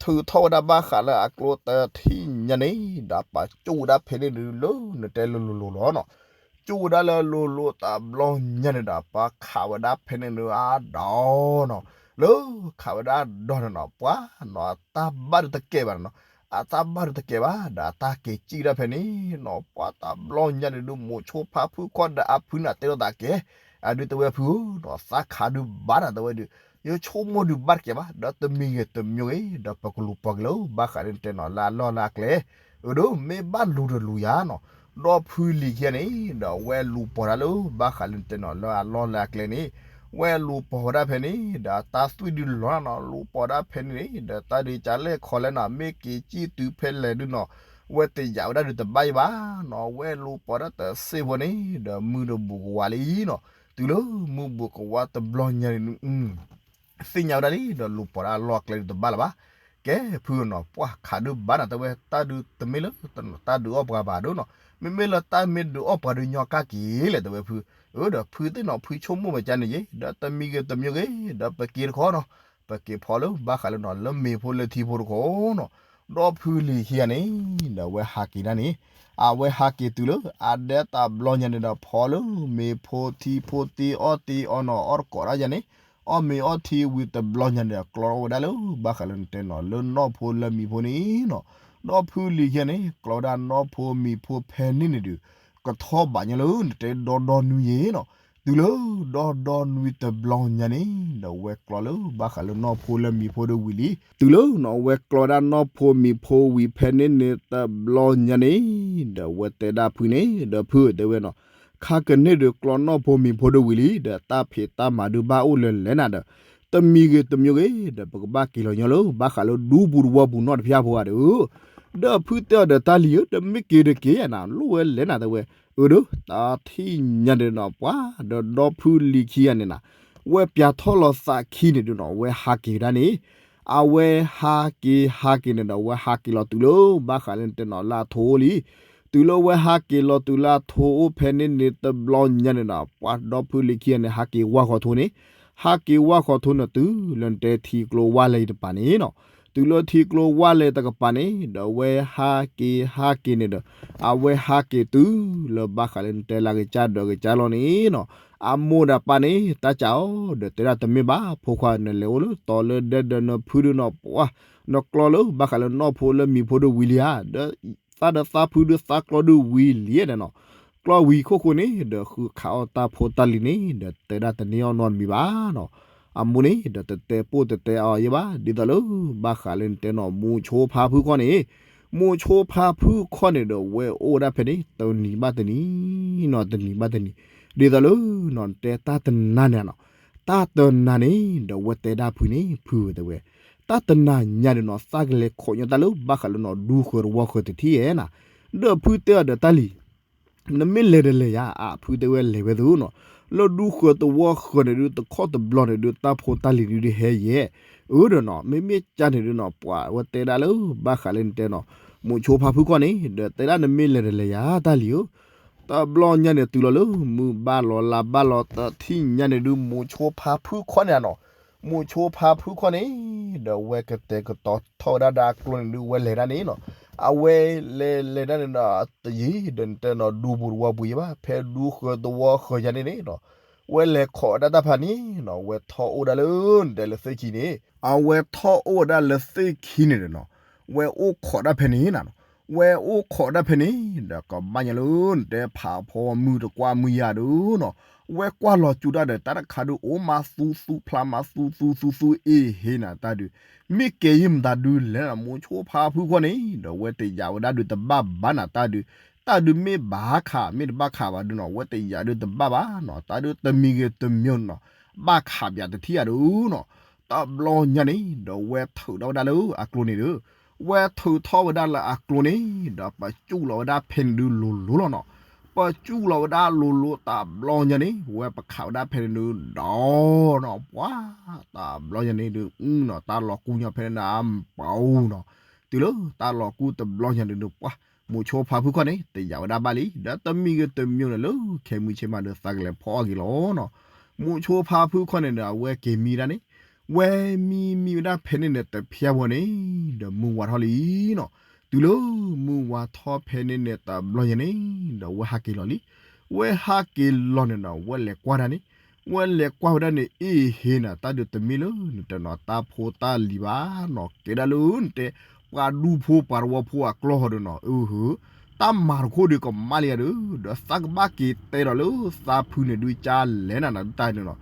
ထုးထီၣ်ဝဲဒၣ်ဘၣ်ဃးလၢအကျိတထံၣ်ညါန့ၣ် ဒီးပာ်ကၠိၣ်ဝဲဒၣ်ဖဲန့ၣ်ဒုးလၢ နတဲလိၤလိၤလီၤနီၤ, ကၠိၣ်ဝဲဒၣ်လၢလိၤလိၤတဘျီညါန့ၣ်ဒီး ပှၢ်ခးဝဲဒၣ်ဖဲန့ၣ်ဒုးအဒီနီၤ, လၢခးဝဲဒၣ်အဒီန့ၣ်နီၤ ပှၢ်နီၤ တၢ်ဘၣ်ဒုးတကဲဘၣ်န့ၣ်နီၤ, အတၢ်ဘၣ်ဒုးတကဲဘၣ် ဒီးအတၢ်က့ၤစံၣ်ဒၣ်ဖဲန့ၣ်နီၤ ပှၤတဘျီညါန့ၣ်ဒုး မိၤဆိဖါဖုခီၣ်ဒီးအဖုန့ၣ်တဲလိာ်သးကဲ, အဒုးတဲဝဲဖုဧၢနီၤ သးခးဒုးဘၣ်နၤတဲဝဲဒုး, ယဆိကမိၣ်ဒုးဘၣ်တကဲဘၣ် ဒီးတမံၤဂ့ၤတမံၤဂ့ၤ ဒီးပကလူၤပိာ်က့ၤလၢ ဘၣ်ဃးလၢနတဲနီၤလၢအလီၢ်လၢအကျဲ, အဒိ မ့ၢ်ဘၣ်လူၤတလူၤယၤနီၤ, ဒီဖုလံၤခံဂၤန့ၣ် ဒီးအဝဲလူၤပိာ်ဒၣ်လၢ ဘၣ်ဃးလၢနတဲနီၤလၢအလီၢ်လၢအကျဲန့ၣ်, ဝဲလူၤပိာ်ဝဲဒၣ်ဖဲန့ၣ် ဒီးတၢ်သွံၣ်ဒုးလီၤနၤနီၤ လူၤပိာ်ဒၣ်ဖဲန့ၣ်န့ၣ် ဒီးတၢ်ဒုးကလဲၣ်ခီလဲၣ်နီၤ မ့ၢ်က့ၤစံၣ်တုၤဖဲလဲၣ်ဒုးနီၤ, ဝဲတယာ်ဝဲဒၣ်ဒုးတဘၣ်ယဘၣ်နီၤ ဝဲလူၤပိာ်ဒၣ်တစ့ၢ်ဖိန့ၣ် ဒီးမုၢ်တဘူၣ်ကဝါလံနီၤ, တုၤလၢမုၢ်ဘူၣ်ကဝါတဘျီညါန့ၣ် သ့ၣ်ညါဝဲဒၣ်လံ ဒီးလူၤပိာ်ဒၣ်အလီၢ်အကျဲဒုးတဘၣ်လၢၤဘၣ်, ကဲဖုနီၤ ပှၤခးဒုးဘၣ်နၤတဲဝဲ တၢ်ဒုးတမ့ၢ်လၢတၢ်ဒုးအီၣ်ပှၤဘၣ်ဒိနီၤ, မ့မ့ၢ်လၢတၢ်မ့ၢ်ဒုးအီၣ်ပှၤဒုးညီကၣ်က့ၤလဲၣ်တဲဝဲဖု, အဒီးဖုသ့ၣ်နီၤ ဖုဆိကမိၣ်မ့ၢ်ကန့ၣ်ယ့ ဒီးတမံၤဂ့ၤတမံၤဂ့ၤ ဒီးပက့ၤတခီနီၤ, ပက့ၤဖီလၢ ဘၣ်ဃးလၢနီၤ လၢမ့ၤဖိလၢထံဖိတခီနီၤ, ဒီဖုလံၤခံဂၤန့ၣ် ဒီးဝဲဟးက့ၤဒၣ်န့ၣ်, အဝဲဟးက့ၤတုၤလၢ အဒဲတဘျီညါန့ၣ်ဒီး ဖီလၢမ့ၤဖိထံဖိတ့အီၣ်တ့အီနီၤ အီၣ်တကိးဒၣ်ယၤန့ၣ် အီၣ်မ့ၤအီၣ်ထံဝံၤတဘျီညါန့ၣ်ဒီး ကျီဝဲဒၣ်လၢ ဘၣ်ဃးလၢနတဲနီၤ လၢနီၢ်ဖိလၢမံၤဖိန့ၣ်နီၤ, ဒီဖုလံၤခံဂၤန့ၣ် ကျီဝဲဒၣ်နီၢ်ဖိမံၤဖိဖဲန့ၣ်န့ၣ်ဒုး ကထီၣ်ဘးညီလၢနတဲဒီဒီနွံယ့နီၤ, တုၤလၢဒီဒီနွံတဘျီညါန့ၣ် ဒီးဝဲကျီလၢ ဘၣ်ဃးလၢနီၢ်ဖိလၢမံၤဖိဒီးဝံၤလံ, တုၤလၢနီၤဝဲကျီဒၣ်နီၢ်ဖိမံၤဖိဝံၤဖဲန့ၣ်န့ၣ်တဘျီညါန့ၣ် ဒီးဝဲတဲဒၣ်ဖုန့ၣ် ဒီးဖုတဲဝဲနီၤ ခါကန့ၣ်ဒုးကျီနီၢ်ဖိမံၤဖိဒီးဝံၤလံ ဒီးတၢ်ဖံးတၢ်မၤဒုးဘၣ်အိၣ်လၢလဲၣ်နၤဒီး တမံၤဂ့ၤတမံၤဂ့ၤ ဒီးပကဘၣ်က့ၤလီၤညီလၢ ဘၣ်ဃးလၢဒူပူၤတဝီပူၤနီတဖၠၣ်ဖိဂၤဒီး ဒီးဖုတဲအီၤဒီးတၢ်လံၤဧၢ တမ့ၢ်က့ၤတက့ၤယၤနၤ လိၣ်ဝဲလဲၣ်နၤတဲဝဲ, အၢဒီး တၢ်ထံၣ်ညါန့ၣ်နီၤ ပှၤဒီးဒီဖုလံၤခံဂၤန့ၣ်နၤ, ဝဲပၠးထီၣ်လီၤသးခံန့ၣ်ဒုးနီၤ ဝဲဟးက့ၤဝဲဒၣ်န့ၣ်, အဝဲဟးက့ၤဟးက့ၤန့ၣ်ဒီး ဝဲဟးက့ၤလီၤတုၤလၢ ဘၣ်ဃးလၢနတဲနီၤလၢအထိအိၣ်လံ, တုၤလၢဝဲဟးက့ၤလီၤတုၤလၢအထိအိၣ်ဖဲန့ၣ်န့ၣ်တဘျီညါန့ၣ်နီၤ ပှၤဒီဖုလံၤခံဂၤန့ၣ် ဟးက့ၤဝၢ်ဃီၤထိန့ၣ်, ဟးက့ၤဝၢ်ဃီၤထိန့ၣ်တုၤလၢနတဲထံကျိဝၢ်လဲၤတပၤန့ၣ်နီၤ, တုၤလၢထံကျိဝၢ်လဲၤတကပၤန့ၣ် ဒီးဝဲဟးက့ၤဟးက့ၤန့ၣ်ဒီး အဝဲဟးက့ၤတုၤလၢဘၣ်ဃးလၢနတဲလၢကစၢ်ဒီးကစၢ်လီၤန့ၣ်နီၤ, အမိၢ်ဒီးပၢ်န့ၣ် တၢ်ကးအီၤ ဒီးတဲဒၣ်တမ့ၢ်ဘၣ် ဖိခွါနလဲၤအိၣ်လၢတီၤလၢဒဲဒီးနဖုဒုးနီၤ ပှၤ နကျီလၢဘၣ်ဃးလၢနီၢ်ဖိလၢမံၤဖိဒုးဝံၤလံဧါ, ဒီးသးဒီးသးဖုဒုးသးကျီဒုးဝံၤလံဒီးနီၤ, ကျီဝံၤခိၣ်ဃိန့ၣ် ဒီးဃုခးအီၣ်တၢ်ဖိတၢ်လံၤန့ၣ် ဒီးတဲဒၣ်တန့ၢ်အီၣ်နီတမံၤဘၣ်နီၤ, အမိၢ်န့ၣ် ဒီးတတဲပိၢ်တတဲအီၤယဲဘၣ် ဒ်သိးလၢ ဘၣ်ဃးလၢနတဲနီၤ မိၤဆိဖါဖုခီၣ်န့ၣ်, မိၤဆိဖါဖုခီၣ်န့ၣ်ဒီး ဝဲအိၣ်ဝဲဒၣ်ဖဲန့ၣ် တနံၤဘၣ်တနံၤနီၤ တနံၤဘၣ်တနံၤ, ဒ်သိးလၢနီၤ နတဲတၢ်တနၤန့ၣ်နီၤ, တၢ်တနၤန့ၣ် ဒီးဝဲတဲဒၣ်ဖုန့ၣ် ဖုတဲဝဲ, တၢ်တနၤညါန့ၣ်နီၤ သးကလဲၤခိးညီတၢ်လၢ ဘၣ်ဃးလၢနီၤ ဒူဃၢၤတဝီဃၢၤတထံၣ်ဧဲနၤ, ဒီးဖုတဲအီၤဒီးတၢ်လံၤ နမ့ၢ်လဲၤတလဲၤယၤ အဖုတဲဝဲလဲၤဝဲသ့နီၤ, လၢဒူဃၢၤတဝီဃၢၤန့ၣ်ဒုး တခီၣ်တဘျီန့ၣ်ဒုး တၢ်ဖိတၢ်လံၤဒုးဟဲယဲၢ်, အၢဒီးနီၤ မ့မ့ၢ်ကၢ်န့ၣ်ဒုးနီၤ ပှၤဝဲတဲဒၣ်လၢ ဘၣ်ဃးလၢနတဲနီၤ, မိၤဆိဖါဖုခီၣ်န့ၣ် ဒီးတဲဒၣ်နမ့ၢ်လဲၤတလဲၤယၤတၢ်လံၤဧၢ, တဘျီညါန့ၣ်တုၤလီၤလၢ မုၢ်ဘၣ်လီၤလါဘၣ်လီၤ တထံၣ်ညါန့ၣ်ဒုး မိၤဆိဖါဖုခီၣ်န့ၣ်နီၤ, မိၤဆိဖါဖုခီၣ်န့ၣ် ဒီးဝဲကတဲာ်ကတီၤထီၣ်ဝဲဒၣ်ဒီးအကျိန့ၣ်ဒုး ဝဲလဲၤဒၣ်န့ၣ်နီၤ, အဝဲလဲၤလဲၤဒၣ်န့ၣ်ဒီး တယံၤဒီးနတဲနီၤ ဒူပူၤတဝီပူၤယဲဘၣ် ဖဲဒူဃၢၤတဝီဃၢၤယၤန့ၣ်န့ၣ်နီၤ, ဝဲလဲၤခိးဝဲဒၣ်တၢ်ဖးန့ၣ်နီၤ ဝဲထီၣ်အိၣ်ဒၣ်လၢနတဲလၢသ့ၣ်ခံန့ၣ်, အဝဲထီၣ်အိၣ်ဝဲဒၣ်လၢသ့ၣ်ခံန့ၣ်ဒီးနီၤ, ဝဲအိၣ်ခိးဒၣ်ဖဲန့ၣ်နၤနီၤ, ဝဲအိၣ်ခိးဒၣ်ဖဲန့ၣ် ဒီးကဘၣ်ညါလၢနတဲဖးဖီမုၢ်တကွၢ်မုၢ်ယၤဒုးနီၤ, ဝဲကွၢ်လီၤကၠူတၢ်ဒီး တၢ်တခါဒုးအိၣ်မးသူသူဖျါမးသူသူသူသူအ့ၣ်ဟ့နၤတၢ်ဒုး, မ့ၢ်ကဲယံာ်မတၤဒုးလဲၣ်နီၤ မိၤဆိဖါဖုခီၣ်န့ၣ် ဒီးဝဲတယာ်ဝဲဒၣ်ဒုးတဘၣ်ဘၣ်နၤတၢ်ဒုး, တၢ်ဒုးမ့ၢ်ဘၣ်ခး မ့ၢ်တဘၣ်ခးဘၣ်ဒုးနီၤ ဝဲတယာ်ဒုးတဘၣ်ဘၣ်နီၤ တၢ်ဒုးတမံၤဂ့ၤတမံၤနီၤ, ဘၣ်ခးပၠးတထံၣ်ယၤဒုးနီၤ, တဘျီညါန့ၣ် ဒီးဝဲထုးထီၣ်ဝဲဒၣ်လၢအကျိန့ၣ်ဒီး ဝဲထုးထီၣ်ဝဲဒၣ်လၢအကျိန့ၣ် ဒီးပစူၢ်လီၤဝဲဒၣ်ဖဲန့ၣ်ဒုးလိၤလိၤလီၤနီၤ, ပစူၢ်လီၤဝဲဒၣ်လိၤလိၤတဘျီညါန့ၣ် ဝဲပခးဝဲဒၣ်ဖဲန့ၣ်ဒုးဒီးနီၤ ပှၤ တဘျီညါန့ၣ်ဒုးနီၤ တၢ်လီၤကူညီဖဲန့ၣ်နၤအပူၤနီၤ, တုၤလၢတၢ်လီၤကူတဘျီညါန့ၣ်ဒုး ပှၤ မိၤဆိဖါဖုခီၣ်န့ၣ် တယာ်ဝဲဒၣ်ဘၣ်လံ ဒီးတမံၤဂ့ၤတမံၤန့ၣ်လၢ ခဲမုၢ်ဆ့ၣ်မးဒီးသးကလဲၤဖီအီၣ်က့ၤလီၤနီၤ, မိၤဆိဖါဖုခီၣ်န့ၣ်ဒီး အဝဲက့ၤမံဒၣ်န့ၣ် ဝဲမံမံဝဲဒၣ်ဖဲန့ၣ်န့ၣ် တဖျၢၣ်ဝီန့ၣ် ဒီးမုၢ်ဝါထီၣ်လံနီၤ, တုၤလၢမုၢ်ဝါထီၣ်ဖဲန့ၣ်န့ၣ် တဘျီညါန့ၣ် ဒီးဝဲဟးက့ၤလီၤလံ, ဝဲဟးက့ၤလီၤန့ၣ်နီၤ ဝဲလဲၤကွၢ်ဒၣ်န့ၣ်, ဝဲလဲၤကွၢ်ဝဲဒၣ်န့ၣ် အ့ၣ်ဟ့နၤ တၢ်ဒုးတမ့ၢ်လၢနတဲနီၤ တၢ်ဖိတၢ်လံၤဘၣ်နီၤ ကဲဒၣ်လၢနတဲ ပှၤဒူဖိပှၤတဝီဖိအကျီၢ်ဟီဒီးနီၤ အၢ တၢ်မၤတခိၣ်ဒီးကမၣ်လံယၤဒီး ဒီးသးကဘၣ်က့ၤတဲဒီးလၢသးဖုန့ၣ်ဒုးကၢ်လဲၤနၤနၤဒုးတၢ်န့ၣ်နီၤ,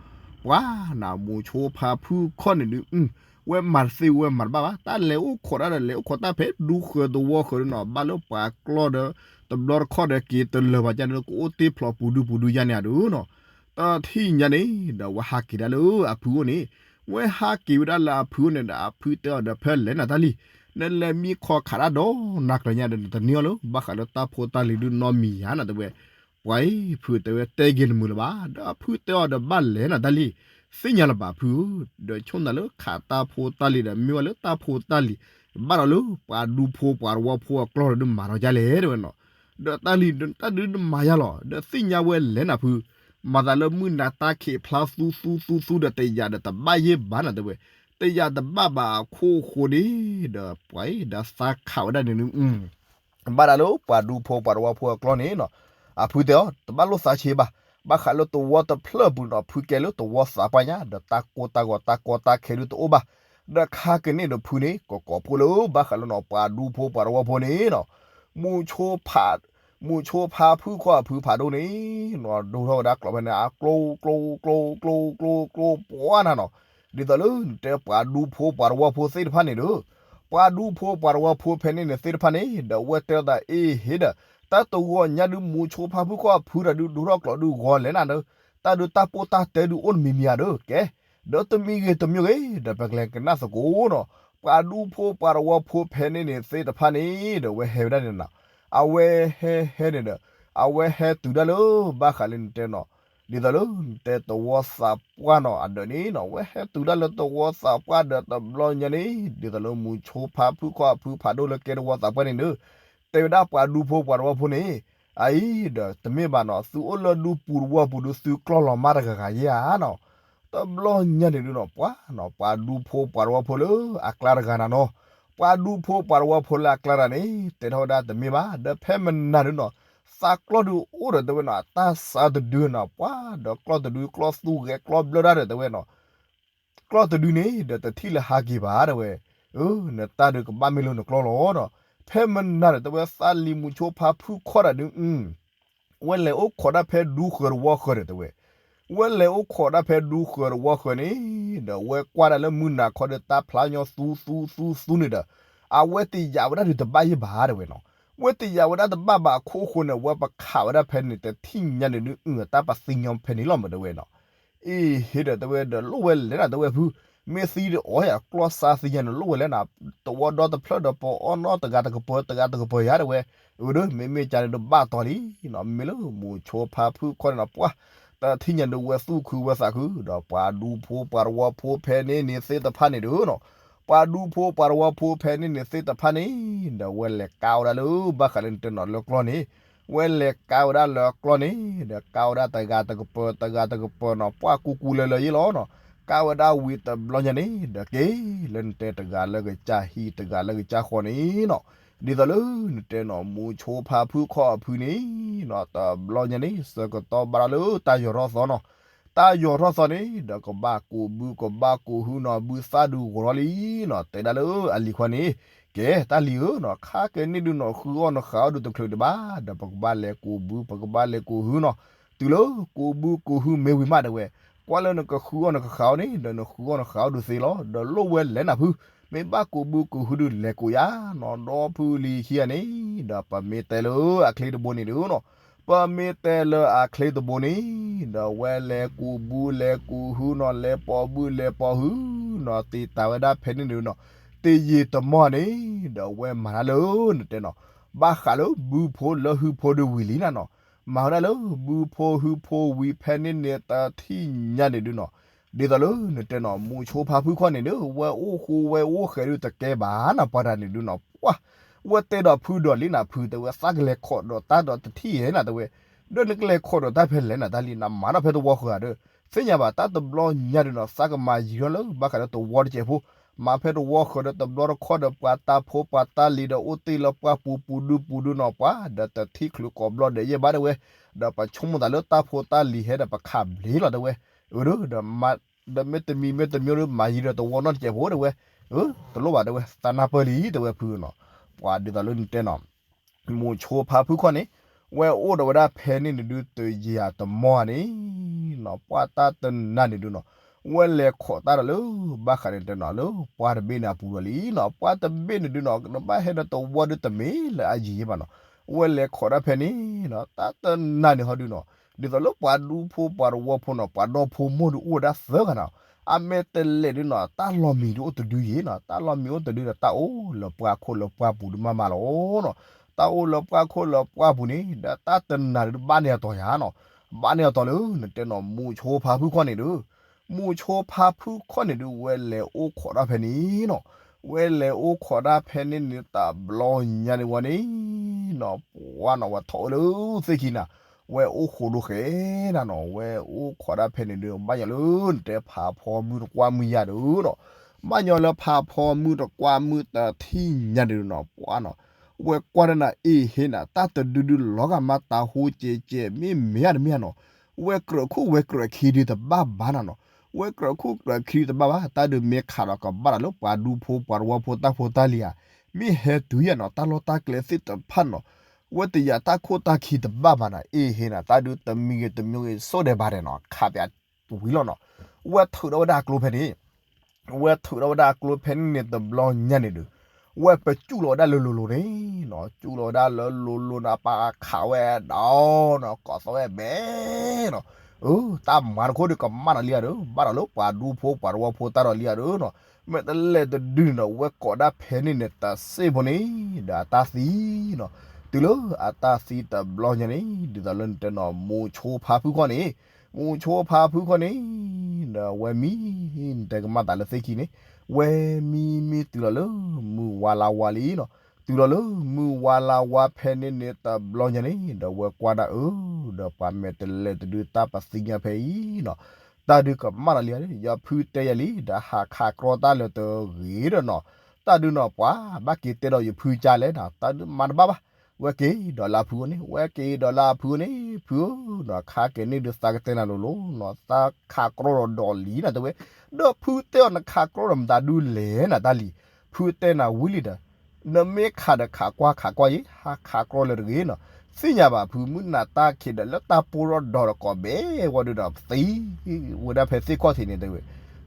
ပှၤနၤမူဆိဖါဖုခီၣ်န့ၣ်ဒုး ဝဲမၤတသ့ဝဲမၤတဘၣ်ဘၣ် တၢ်လဲၤအိၣ်ခိးတၢ်ဒီးလဲၤအိၣ်ခိးတၢ်ဖဲဒူဃၢၤတဝီဃၢၤဒီးနီၤ ဘၣ်လၢပှၤကျီၢ်ဒီး တဘျီတခီၣ်ဒီးက့ၤတလၢာ်ဘၣ်ကၢ်န့ၣ် ကအိၣ်တ့ၢ်ဖျိးပူၤဒုပူၤဒုယါန့ၣ်ဧါဒီးနီၤ, တထံၣ်ညါန့ၣ် ဒီးဝဲဟးက့ၤဒၣ်လၢအဖုအိၣ်န့ၣ်, ဝဲဟးက့ၤဝဲဒၣ်လၢအဖုအိၣ်န့ၣ်ဒီး အဖုတဲအီၤဒီး ဖဲလဲၣ်နၤတၢ်လံၤ, နလဲၤမံခီခးတၢ်ဒီးနၤကျၢၤညါဒီး နတန့ၢ်အီၤလၢ ဘၣ်ဃးလၢတၢ်ဖိတၢ်လံၤဒုနီတမံၤဧါနၤတဲဝဲ, ပှၤအံၤ ဖုတဲဝဲ တဲဂ့ၤတမုာ်လၢၤဘၣ်, ဒီးအဖုတဲအီၤဒီး ဘၣ်လဲၣ်နၤတၢ်လံၤ, သ့ၣ်ညါလၢၤဘၣ်ဖုဧၢ, ဒီးဆိၣ်နၤလၢခးတၢ်ဖိတၢ်လံၤဒီး မ့ၢ်ဝဲလၢတၢ်ဖိတၢ်လံၤ ဘၣ်ဒီးလၢပှၤဒူဖိပှၤတဝီဖိအကျီၢ်ဒီး မၤဒီးကၢ်လဲၣ်တဲဝဲနီၤ, ဒီးတၢ်လံၤတၢ်ဒုးနမၤယါလီၤ ဒီးသ့ၣ်ညါဝဲလဲၣ်နၤဖု, မၤသးလၢမုၢ်နၤတၢ်ခံးဖျါသူသူသူသူဒီး တယာ်ဒီးတဘၣ်ယဲၢ်ဘၣ်နၤတဲဝဲ, တယာ်တဘၣ်ဘၣ်အခိၣ်ဃိန့ၣ်, ဒီးပှၤအံၤဒီးသးခးဝဲဒၣ်န့ၣ် ဘၣ်ဒၣ်လၢပှၤဒူဖိပှၤတဝီဖိအကျီၢ်န့ၣ်နီၤ, အဖုတဲအီၤ တဘၣ်လိၣ်သးဆံးဘၣ်, ဘၣ်ဃးလၢတဝီတဖျၢၣ်ပူၤနီၤ ဖုကဲလၢတဝီသးပှၢ်ညါ ဒီးတၢ်ကိၢ်တၢ်ဂီၤတၢ်ကီတၢ်ခဲဒုတအိၣ်ဘၣ်, ဒီးခါကန့ၢ်ဒီးဖုန့ၣ် ကကိးဖှိၣ်လၢဘၣ်ဃးလၢနီၤ ပှၤဒူဖိပှၤတဝီဖိန့ၣ်နီၤ, မူဆိဖါ မူဆိဖါဖုခီၣ်အဖုဖးဒိၣ်န့ၣ်နီၤ ဒိၣ်ထီၣ်ဝဲဒၣ်ကျိးဖဲန့ၣ် အကျိကျိကျိကျိကျိကျိပှၢ်နၤနီၤ, ဒ်သိးလၢနတဲပှၤဒူဖိပှၤတဝီဖိသ့ၣ်တဖၣ်န့ၣ်ဒီး, ပှၤဒူဖိပှၤတဝီဖိဖဲန့ၣ်န့ၣ်သ့ၣ်တဖၣ်န့ၣ် ဒီးအဝဲတဲလီၤသးအ့ဟ့ဒီး, တၢ်တဂီၤညါဒုးမူဆိဖါဖုခီၣ်အဖုတၢ်ဒုးဒိၣ်ထီၣ်ကျိးဒုးဂီၤလဲၣ်နၤဒီး, တၢ်ဒုးတၢ်ပိၢ်တၢ်တဲဒုးအိၣ်တမံၤမံၤဧါဒီးကဲ, ဒီးတမံၤဂ့ၤတမံၤဂ့ၤ ဒီးပကလဲၤကနၣ်သကိးနီၤ, ပှၤဒူဖိပှၤတဝီဖိဖဲန့ၣ်န့ၣ်သ့ၣ်တဖၣ်န့ၣ် ဒီးအဝဲဟဲဝဲဒၣ်န့ၣ်နီၤ, အဝဲဟဲဟဲန့ၣ်ဒီး, အဝဲဟဲတုၤဒၣ်လၢဘၣ်ဃးလၢနတဲနီၤ, ဒ်သိးလၢနတဲတဝီသးပှၢ်နီၤ အဒၢးန့ၣ်နီၤ အဝဲဟဲတုၤဒၣ်လၢတဝီသးပှၢ်ဒီးတဘျီညါန့ၣ် ဒ်သိးလၢမူဆိဖါဖုခီၣ်အဖုဖးဒိၣ်လၢကဲတဝီသးပှၢ်န့ၣ်ဒီး, တဲဝဲဒၣ်ပှၤဒူဖိပှၤတဝီဖိန့ၣ်, အအံၤဒီးတမ့ၢ်ဘၣ်နီၤ သုအိၣ်လၢဒူပူၤတဝီပူၤဒုးသုကျီၢ်လီၤမၢ်တဂၤဂၤယဲဧါနီၤ, တဘျီညါန့ၣ်ဒုးနီၤ ပှၤနီၤ ပှၤဒူဖိပှၤတဝီဖိလၢအကျါတဂၤနၤနီၤ, ပှၤဒူဖိပှၤတဝီဖိလၢအကျါတဂၤန့ၣ် တဲထီၣ်ဝဲဒၣ်တမ့ၢ်ဘၣ် ဒီးဖဲမနၤဒုးနီၤ, သးကျီၢ်ဒုးအိၣ်ဒီးတဲဝဲနီၤ အတၢ်စးတဒုနီၤ ပှၤဒီးကျီၢ်တဒုကျီၢ်သူဂဲၤကျီၢ်ဘျၢတၢ်ဒီးတဲဝဲနီၤ ကျီၢ်တဒုန့ၣ် ဒီးတထံၣ်လၢဟးက့ၤဘၣ်တဲဝဲ, အၢ နတၢ်ဒုးကဘၣ်မ့ၢ်လၢနကျီၢ်လီၤဒီး, ဖဲမနၤဒီးတဲဝဲသးလံၤမူဆိဖါဖုခီၣ်တၢ်ဒုး, ဝဲလဲၤအိၣ်ခိးဒၣ်ဖဲဒူဃၢၤတဝီဃၢၤဒီးတဲဝဲ, ဝဲလဲၤအိၣ်ခိးဒၣ်ဖဲဒူဃၢၤတဝီဃၢၤန့ၣ်, ဒီးဝဲကွၢ်ဒၣ်လၢမုၢ်နၤခီဒီးတၢ်ဖျါညီသူသူသူသူန့ၣ်ဒီး, အဝဲတယာ်ဝဲဒၣ်ဒုးတဘၣ်ယဲၢ်ဘၣ်တဲဝဲနီၤ, ဝဲတယာ်ဝဲဒၣ်တဘၣ်ဘၣ်အခိၣ်ဃိန့ၣ် ဝဲပခးဝဲဒၣ်ဖဲန့ၣ် တထံၣ်ညါန့ၣ်ဒုး အတၢ်ပသံညီဖဲန့ၣ်လီၤမးတဲဝဲနီၤ အ့ဟ့ဒီးတဲဝဲဒီးလိၣ်ဝဲလဲၣ်နၤတဲဝဲဖု, မ့ၢ်သံဒီးအီၤယၤကျီၢ်စါသံညါန့ၣ်လိၣ်ဝဲလဲၣ်နၤ, တဝီဒီတဖျၢၣ်ဒီးပအီၣ်နီတဂၤတကပၤတဂၤတကပၤယၤတဲဝဲ, အၢဒီးမ့မ့ၢ်ကန့ၣ်ဒီးဘၣ်တီၤလံနီၤ, မ့ၢ်လၢမူဆိဖါဖုခီၣ်န့ၣ်နီၤ ပှၤ, တထံၣ်ညါဒုးဝဲသူၣ်ခုဝဲသးခု, ဒီးပှၤဒူဖိပှၤတဝီဖိဖဲန့ၣ်န့ၣ်သ့ၣ်တဖၣ်န့ၣ်ဒုးနီၤ, ပှၤဒူဖိပှၤတဝီဖိဖဲန့ၣ်န့ၣ်သ့ၣ်တဖၣ်န့ၣ်, ဒီးဝဲလဲၤကါဝဲဒၣ်လၢဘၣ်ဃးလၢနတဲနီၤလၢကျီၢ်န့ၣ်, ဝဲလဲၤကါဝဲဒၣ်လၢကျီၢ်န့ၣ်, ဒီးကါဝဲဒၣ်တဂၤတကပၤတဂၤတကပၤနီၤ ပှၤကူကူလၢလၢယဲၢ်လီၤနီၤ, ကါဝဲဒၣ်ဝံၤတဘျီညါန့ၣ် ဒီးက့ၤလၢနတဲတဂၤလၢကစၢ်ဟံၣ်တဂၤလၢကစၢ်ဃီန့ၣ်နီၤ, ဒ်သိးလၢနတဲနီၤ မူဆိဖါဖုခီၣ်အဖုန့ၣ်နီၤ တဘျီညါန့ၣ် ဆၢကတီၢ်ဘၣ်ဒီးလၢတၢ်ယီၤထီၣ်သီနီၤ, တၢ်ယီၤထီၣ်သီန့ၣ် ဒီးကဘၣ်ကူးဘုကဘၣ်ကူးဟုနီၤ ဘုသၣ်ဒုးဂီၤထီၣ်လံနီၤ တဲဒၣ်လၢအလံၤခွါန့ၣ်, ကဲတၢ်လံၤဧၢနီၤ ခါကဲန့ၣ်ဒုးနီၤ ဃုအီၣ်နဃုအီၣ်ဒုးတချုးဒံးဘၣ် ဒီးပကဘၣ်လဲၤကူးဘု ပကဘၣ်လဲၤကူးဟုနီၤ, တုၤလၢကူးဘုကူးဟုမ့ၢ်ဝံၤမးတဲဝဲ, ကွၢ်လၢနကဃုအီၣ်နကဃုအီၣ်န့ၣ် ဒီးနဃုအီၣ်နဃုအီၣ်ဒုးသ့လီၤ ဒီးလိၣ်ဝဲလဲၣ်နၤဖု, မ့ၢ်ဘၣ်ကူးဘုကူးဟုဒုးလဲၤကူးယါနီၤ ဒီဖုလံၤခံဂၤန့ၣ်, ဒီးပမ့ၢ်တဲလၢအချ့တဘိန့ၣ်ဒုးနီၤ ပမ့ၢ်တဲလၢအချ့တဘိန့ၣ်, ဒီးဝဲလဲၤကူးဘုလဲၤကူးဟုနီၤ လဲၤပိာ်ဘုလဲၤပိာ်ဟုနီၤ တ့တၢ်ဝဲဒၣ်ဖဲန့ၣ်ဒုးနီၤ, တယံာ်တမီၢ်န့ၣ်, ဒီးဝဲမၤတၢ်လၢနတဲနီၤ, ဘၣ်ဃးလၢဘုဖိလၢဟုဖိဒုးဝံၤလံနၤနီၤ, မၤဝဲဒၣ်လၢဘုဖိဟုဖိဝံၤဖဲန့ၣ်န့ၣ်တထံၣ်ညါန့ၣ်ဒုးနီၤ, ဒ်သိးလၢနတဲနီၤ မူဆိဖါဖုခီၣ်န့ၣ်ဒုး ဝဲအိၣ်ဃူဝဲအိၣ်ဃဲးဒုးတကဲဘၣ်နီၤ ပှၤတၢ်န့ၣ်ဒုးနီၤ ပှၤ ဝဲတဲဒီးဖုဒီးလံနၤဖု တဲဝဲသးကလဲၤခိးဒီးတၢ်ဒီးတထံၣ်ဧဲနၤတဲဝဲ, ဒီးနကလဲၤခိးဒီးတၢ်ဖဲလဲၣ်နၤတၢ်လံ နမၤနီၤဖဲတဝီဃၢၤဒီး, သ့ၣ်ညါဘၣ်တၢ်တဘျီညါဒုးနီၤ သးကမၤယံၤထီၣ်လၢဘၣ်ဃးဒီးတဝီတစဲးဖိ, မၤဖဲတဝီဃၢၤဒီးတဘျီတခီၣ်ဒီးပှၤတၢ်ဖိပှၤတၢ်လံၤဒီးအိၣ်တ့ၢ်လၢပှၢ်ပူၤပူၤဒုပူၤဒုနီၤ ပှၤဒီးတထံၣ်ချုးကိးဘျီဒီးယဲၢ်ဘၣ်တဲဝဲ, ဒီးပဆိကမိၣ်သးလၢတၢ်ဖိတၢ်လံၤဟဲဒီးပခးဘျ့လီၤတဲဝဲ, အၢ ဒီး ဒီးမ့ၢ်တမံၤမ့ၢ်တမံၤဒီးမၤယံၤဒီးတဝီနီတစဲးဖိတဲဝဲ, တလိၣ်ဘၣ်တဲဝဲ သးနၢ်ပၢၢ်လံ တဲဝဲဖုနီၤ, ပှၤဒ်သိးလၢနတဲနီၤ မူၤဆိဖါဖုခီၣ်န့ၣ် ဝဲအိၣ်ဒီးဝဲဒၣ်ဖဲန့ၣ်န့ၣ်ဒုးတယၤတမီၢ်န့ၣ် ပှၤတၢ်တနၤန့ၣ်ဒုးနီၤ ဝဲလဲၤခိးတၢ်ဒီးလၢ ဘၣ်ဃးန့ၣ်တဲနီၤ လၢပှၢ်တဘ့ၣ်န့ၣ်အပူၤဒီးလံနီၤ, ပှၢ်တဘ့ၣ်န့ၣ်ဒုးနီၤ နဘၣ်ဟဲဒီးတဝီဒုးတမ့ၢ်လၢအယံၤယံၤဘၣ်နီၤ, ဝဲလဲၤခိးတၢ်ဖဲန့ၣ်နီၤ တၢ်တနၤန့ၣ်ဟီဒုးနီၤ ဒ်သိးလၢပှၤဒူဖိပှၤတဝီဖိနီၤ ပှၤဒီဖိမိၢ်ဒုးအိၣ်ဝဲဒၣ်သၢဂၤနီၤ, အမဲာ်တလဲးဒုးနီၤ တၢ်လီၤမံၤဒုးအိၣ်တဒုယံၤနီၤ, တၢ်လီၤမံၤအိၣ်တဒုဒီး တၢ်အိၣ်လၢပှၢ်ခိၣ်လၢပှၢ်ပူၤဒုးမးမးလီၤနီၤ, တၢ်အိၣ်လၢပှၢ်ခိၣ်လၢပှၢ်ပူၤန့ၣ် ဒီးတၢ်တနၤဒုးဘၣ်န့ၢ်အတီၤယၤနီၤ, ဘၣ်န့ၢ်အတီၤလၢ နတဲနီၤ မူၤဆိဖါဖုခီၣ်န့ၣ်ဒုး မူၤဆိဖါဖုခီၣ်န့ၣ်ဒုး ဝဲလဲၤအိၣ်ခိးတၢ်ဖဲန့ၣ်နီၤ, ဝဲလဲၤအိၣ်ခိးတၢ်ဖဲန့ၣ်န့ၣ် တဘျီညါန့ၣ်ဝဲန့ၣ်နီၤ ပှၤနီၤ ဝဲထီၣ်ဝဲလၢသ့ၣ်ခံနၤ, ဝဲအိၣ်ဃိးဒိဃဲနၤနီၤ, ဝဲအိၣ်ခိးတၢ်ဖဲန့ၣ်ဒုး ဘၣ်ညီလၢနတဲဖးဖီမုၢ်တကွၢ်မုၢ်ယၤဒုးနီၤ, ဘၣ်ညီလၢဖးဖီမုၢ်တကွၢ်မုၢ်တထံၣ်ညါဒုးနီၤ ပှၤနီၤ ဝဲကွၢ်တၢ်နၤအ့ဟ့နၤ တၢ်တဒုဒုးလီၤဂာ်မးတၤဟိကဲးကဲး မ့ၢ်မ့ၢ်ဧါတမ့ၢ်ဧါနီၤ, ဝဲကြၢးခိၣ်ဝဲကြၢးခံဒုးတဘၣ်ဘၣ်နၤနီၤ, ဝဲကြၢးခိၣ်ကြၢးခံဒုးတဘၣ်ဘၣ်, တၢ်ဒုးမ့ၢ်ခးဒီးကဘၣ်ဒီးလၢပှၤဒူဖိပှၤတဝီဖိတၢ်ဖိတၢ်လံၤဧါ, မ့ၢ်ဟဲတုၤယၤနီၤ တၢ်လီၢ်တၢ်ကျဲသ့ၣ်တဖၣ်နီၤ, ဝဲတယာ်တၢ်ခိၣ်တၢ်ခံတဘၣ်ဘၣ်နၤ အ့ဟ့နၤ တၢ်ဒုးတမံၤဂ့ၤတမံၤဂ့ၤ ဆိၣ်ဒဲးဘၣ်ဒဲးနီၤ ခးပၠးဝံၤလီၤနီၤ, ဝဲထုးထီၣ်ဝဲဒၣ်အကျိဖဲန့ၣ် ဝဲထုးထီၣ်ဝဲဒၣ်အကျိဖဲန့ၣ်န့ၣ် တဘျီညါန့ၣ်ဒုး ဝဲပစူၣ်လီၤဝဲဒၣ်လၢလိၤလိၤန့ၣ်နီၤ, စူၣ်လီၤဝဲဒၣ်လၢလိၤလိၤန့ၣ် ပာ်ခးဝဲဒီးနီၤ ကိးသီၣ်ဝဲဘဲနီၤ, တၢ်မၤတခိၣ်ဒုးကမၣ်ဒီးလံဧါဒုး ဘၣ်ဒီးလၢပှၤဒူဖိပှၤတဝီဖိတၢ်ဒီးလံဧါဒုးနီၤ, မ့ၢ်တလဲၤတဒုန့ၣ်ဒီး ဝဲကိးဒၣ်ဖဲန့ၣ်န့ၣ် တစ့ၢ်ဖိန့ၣ် ဒီးအတၢ်သံနီၤ, တုၤလၢအတၢ်သံတဘျီညါန့ၣ် ဒ်သိးလၢနတဲနီၤ မူၤဆိဖါဖုခီၣ်န့ၣ် မူၤဆိဖါဖုခီၣ်န့ၣ် ဒီးဝဲမံ နတဲကမၣ်သးလၢသ့ၣ်ခံန့ၣ် ဝဲမံမံတုၤလီၤလၢ မုၢ်ဝါလါဝါလံနီၤ, တုၤလီၤလၢမုၢ်ဝါလါဝါဖဲန့ၣ်န့ၣ် တဘျီညါန့ၣ် ဒီးဝဲကွၢ်ဒၣ်အၢ ဒီးပှၤမဲာ်တလဲၤတဒုတၢ်ပသံညါဖဲအံၤနီၤ, တၢ်ဒုးကမၣ်ဒီးလံဧါ ယဖုတဲယၤလံ ဒီးဟးခးကြီတၢ်လၢတဂ့ၤဒီးနီၤ, တၢ်ဒုးနီၤ ပှၤဘၣ်က့ၤတဲဒီးယဖုကၢ်လဲၣ်နီၤ တၢ်ဒုးမၤတဘၣ်ဘၣ်, ဝဲက့ၤဒီးလၢအဖုန့ၣ် ဝဲက့ၤဒီးလၢအဖုန့ၣ် ဖုဧၢနီၤ ခါက့ၤန့ၣ်ဒုးသးကတဲနၤလိၤလိၤနီၤ သးခးကြီဒီးဒိးလံနၤတဲဝဲ, ဒီးဖုတဲအီၤနခးကြီဒီးမတၤဒုလဲၣ်နၤတၢ်လံၤ, ဖုတဲနၤဝံၤလံဒီး နမ့ၢ်ခးဒီးခးကွၢ်ခးကွၢ်ယံၤ ဟးခးကြီလၢတဂ့ၤနီၤ, သ့ၣ်ညါဘၣ်ဖုမုၢ်နၤတၢ်ခံးဒီးလၢတၢ်ပိၢ်ထီၣ်ဒီးဒီးကိးဘ့ၣ် ဝဲဒုးဒီးသံ ဝဲဒၣ်ဖဲသ့ၣ်ခီၣ်ထံးန့ၣ်တဲဝဲ,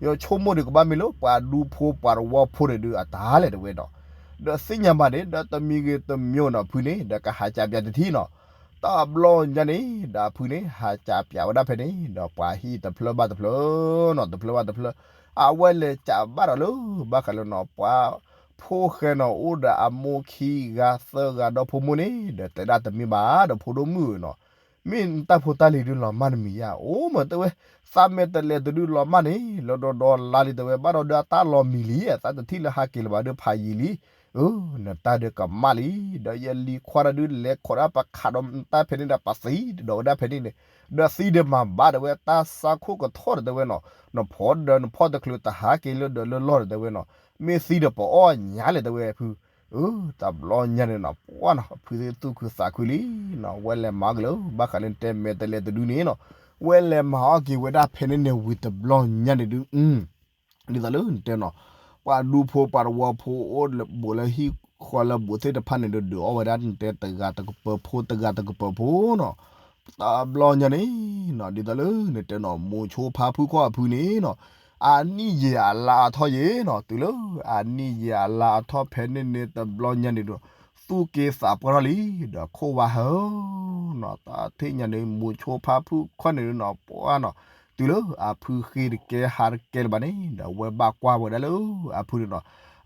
ယဆိကမိၣ်ဒုးကဘၣ်မ့ၢ်လၢပှၤဒူဖိပှၤတဝီဖိန့ၣ်ဒုးအတၢ်လဲၣ်တဲဝဲဒီး, ဒီးသ့ၣ်ညါဘၣ်န့ၣ် ဒီးတမံၤဂ့ၤတမံၤနီၤဖုန့ၣ် ဒီးကဟးကးပၠးတထံၣ်နီၤ, တဘျီညါန့ၣ် ဒီးဖုန့ၣ် ဟးကးပၠးဝဲဒၣ်ဖဲန့ၣ် ဒီးပှၤဟံၣ်တဖျၢၣ်ဘၣ်တဖျၢၣ်နီၤ တဖျၢၣ်ဘၣ်တဖျၢၣ်, အဝဲလဲၤကးဘၣ်ဒီးလၢ ဘၣ်ဃးလၢနီၤ ပှၤဖိၣ်ဃဲနီၤ အိၣ်ဒီးအမိၢ်ခံဂၤသၢဂၤဒီးဖိမိၢ်န့ၣ် ဒီးတဲဒၣ်တမ့ၢ်ဘၣ်ဒီးဖိဒိၣ်မုၣ်ဧၢနီၤ မ့ၢ်နတၢ်ဖိတၢ်လံၤဒုးလီၤမၢ်နမံၤယါ အိၣ်မ့ၢ်တဲဝဲ, သးမဲာ်တလဲၤတဒုးလီၤမၢ်န့ၣ် လၢဒီဒီလါလံတဲဝဲ ဘၣ်ဒီးဒုးအတၢ်လီၤမံၤလံ သးတထံၣ်လၢဟးက့ၤလၢၤဘၣ်ဒုးဖးယံၤလံ, အၢ နတၢ်ဒုးကမၣ်လံ, ဒီးယလံၤခွါတၢ်ဒုးလဲၤခိးဒၣ်ပခးဒီးတၢ်ဖဲန့ၣ်ဒီးပသံဒီးဝဲဒၣ်ဖဲန့ၣ်န့ၣ်, ဒီးသံဒီးမၤဘၣ်တဲဝဲ တၢ်ဆါခိၣ်ကထီၣ်ဒီးတဲဝဲနီၤ, နဖီဒီးနဖီတချုးတဟးက့ၤလၢဒီးလၢလီၢ်ဒီးတဲဝဲနီၤ, မ့ၢ်သံဒီးပအီၣ်ညါလဲၣ်တဲဝဲဖု အၢ တဘျီညါန့ၣ်နီၤ ပှၢ်နီၤ ဖုသ့ၣ်သူၣ်ခုသးခုလံနီၤ ဝဲလဲၤမၤအီၣ်က့ၤလၢ ဘၣ်ဃးလၢနတဲမဲာ်တလဲၤတဒုန့ၣ်နီၤ, ဝဲလဲၤမၤအီၣ်က့ၤဝဲဒၣ်ဖဲန့ၣ်န့ၣ်ဝံၤတဘျီညါန့ၣ်ဒုး ဒ်သိးလၢနတဲနီၤ, ပှၤဒူဖိပှၤတဝီဖိအိၣ်ဘူးလၢဟံၣ်ဃီလၢဘူးသ့ၣ်တဖၣ်န့ၣ်ဒုး ဒုးအီၣ်ဝဲဒၣ်နတဲတဂၤတကပၤဖိတဂၤတကပၤဖိနီၤ, တဘျီညါန့ၣ်နီၤ ဒ်သိးလၢနတဲနီၤ မူၤဆိဖါဖုခီၣ်အဖုန့ၣ်နီၤ, အနံၣ်ယံာ်အလါအထီယံာ်နီၤ တုၤလၢအနံၣ်ယံာ်အလါအထီဖဲန့ၣ်န့ၣ် တဘျီညါန့ၣ်ဒီး သူၣ်က့သးပှၢ်ထီၣ်လံ ဒီးခိၣ်ဝါဟၢနီၤ, တၢ်ထံၣ်ညါန့ၣ် မူၤဆိဖါဖုခီၣ်န့ၣ်နီၤ ပှၢ်နီၤ, တုၤလၢအဖုဃ့တကဲဟးတကဲလၢၤဘၣ်န့ၣ် ဒီးဝဲဘၣ်ကွၢ်ဝဲဒၣ်လၢအဖုန့ၣ်နီၤ,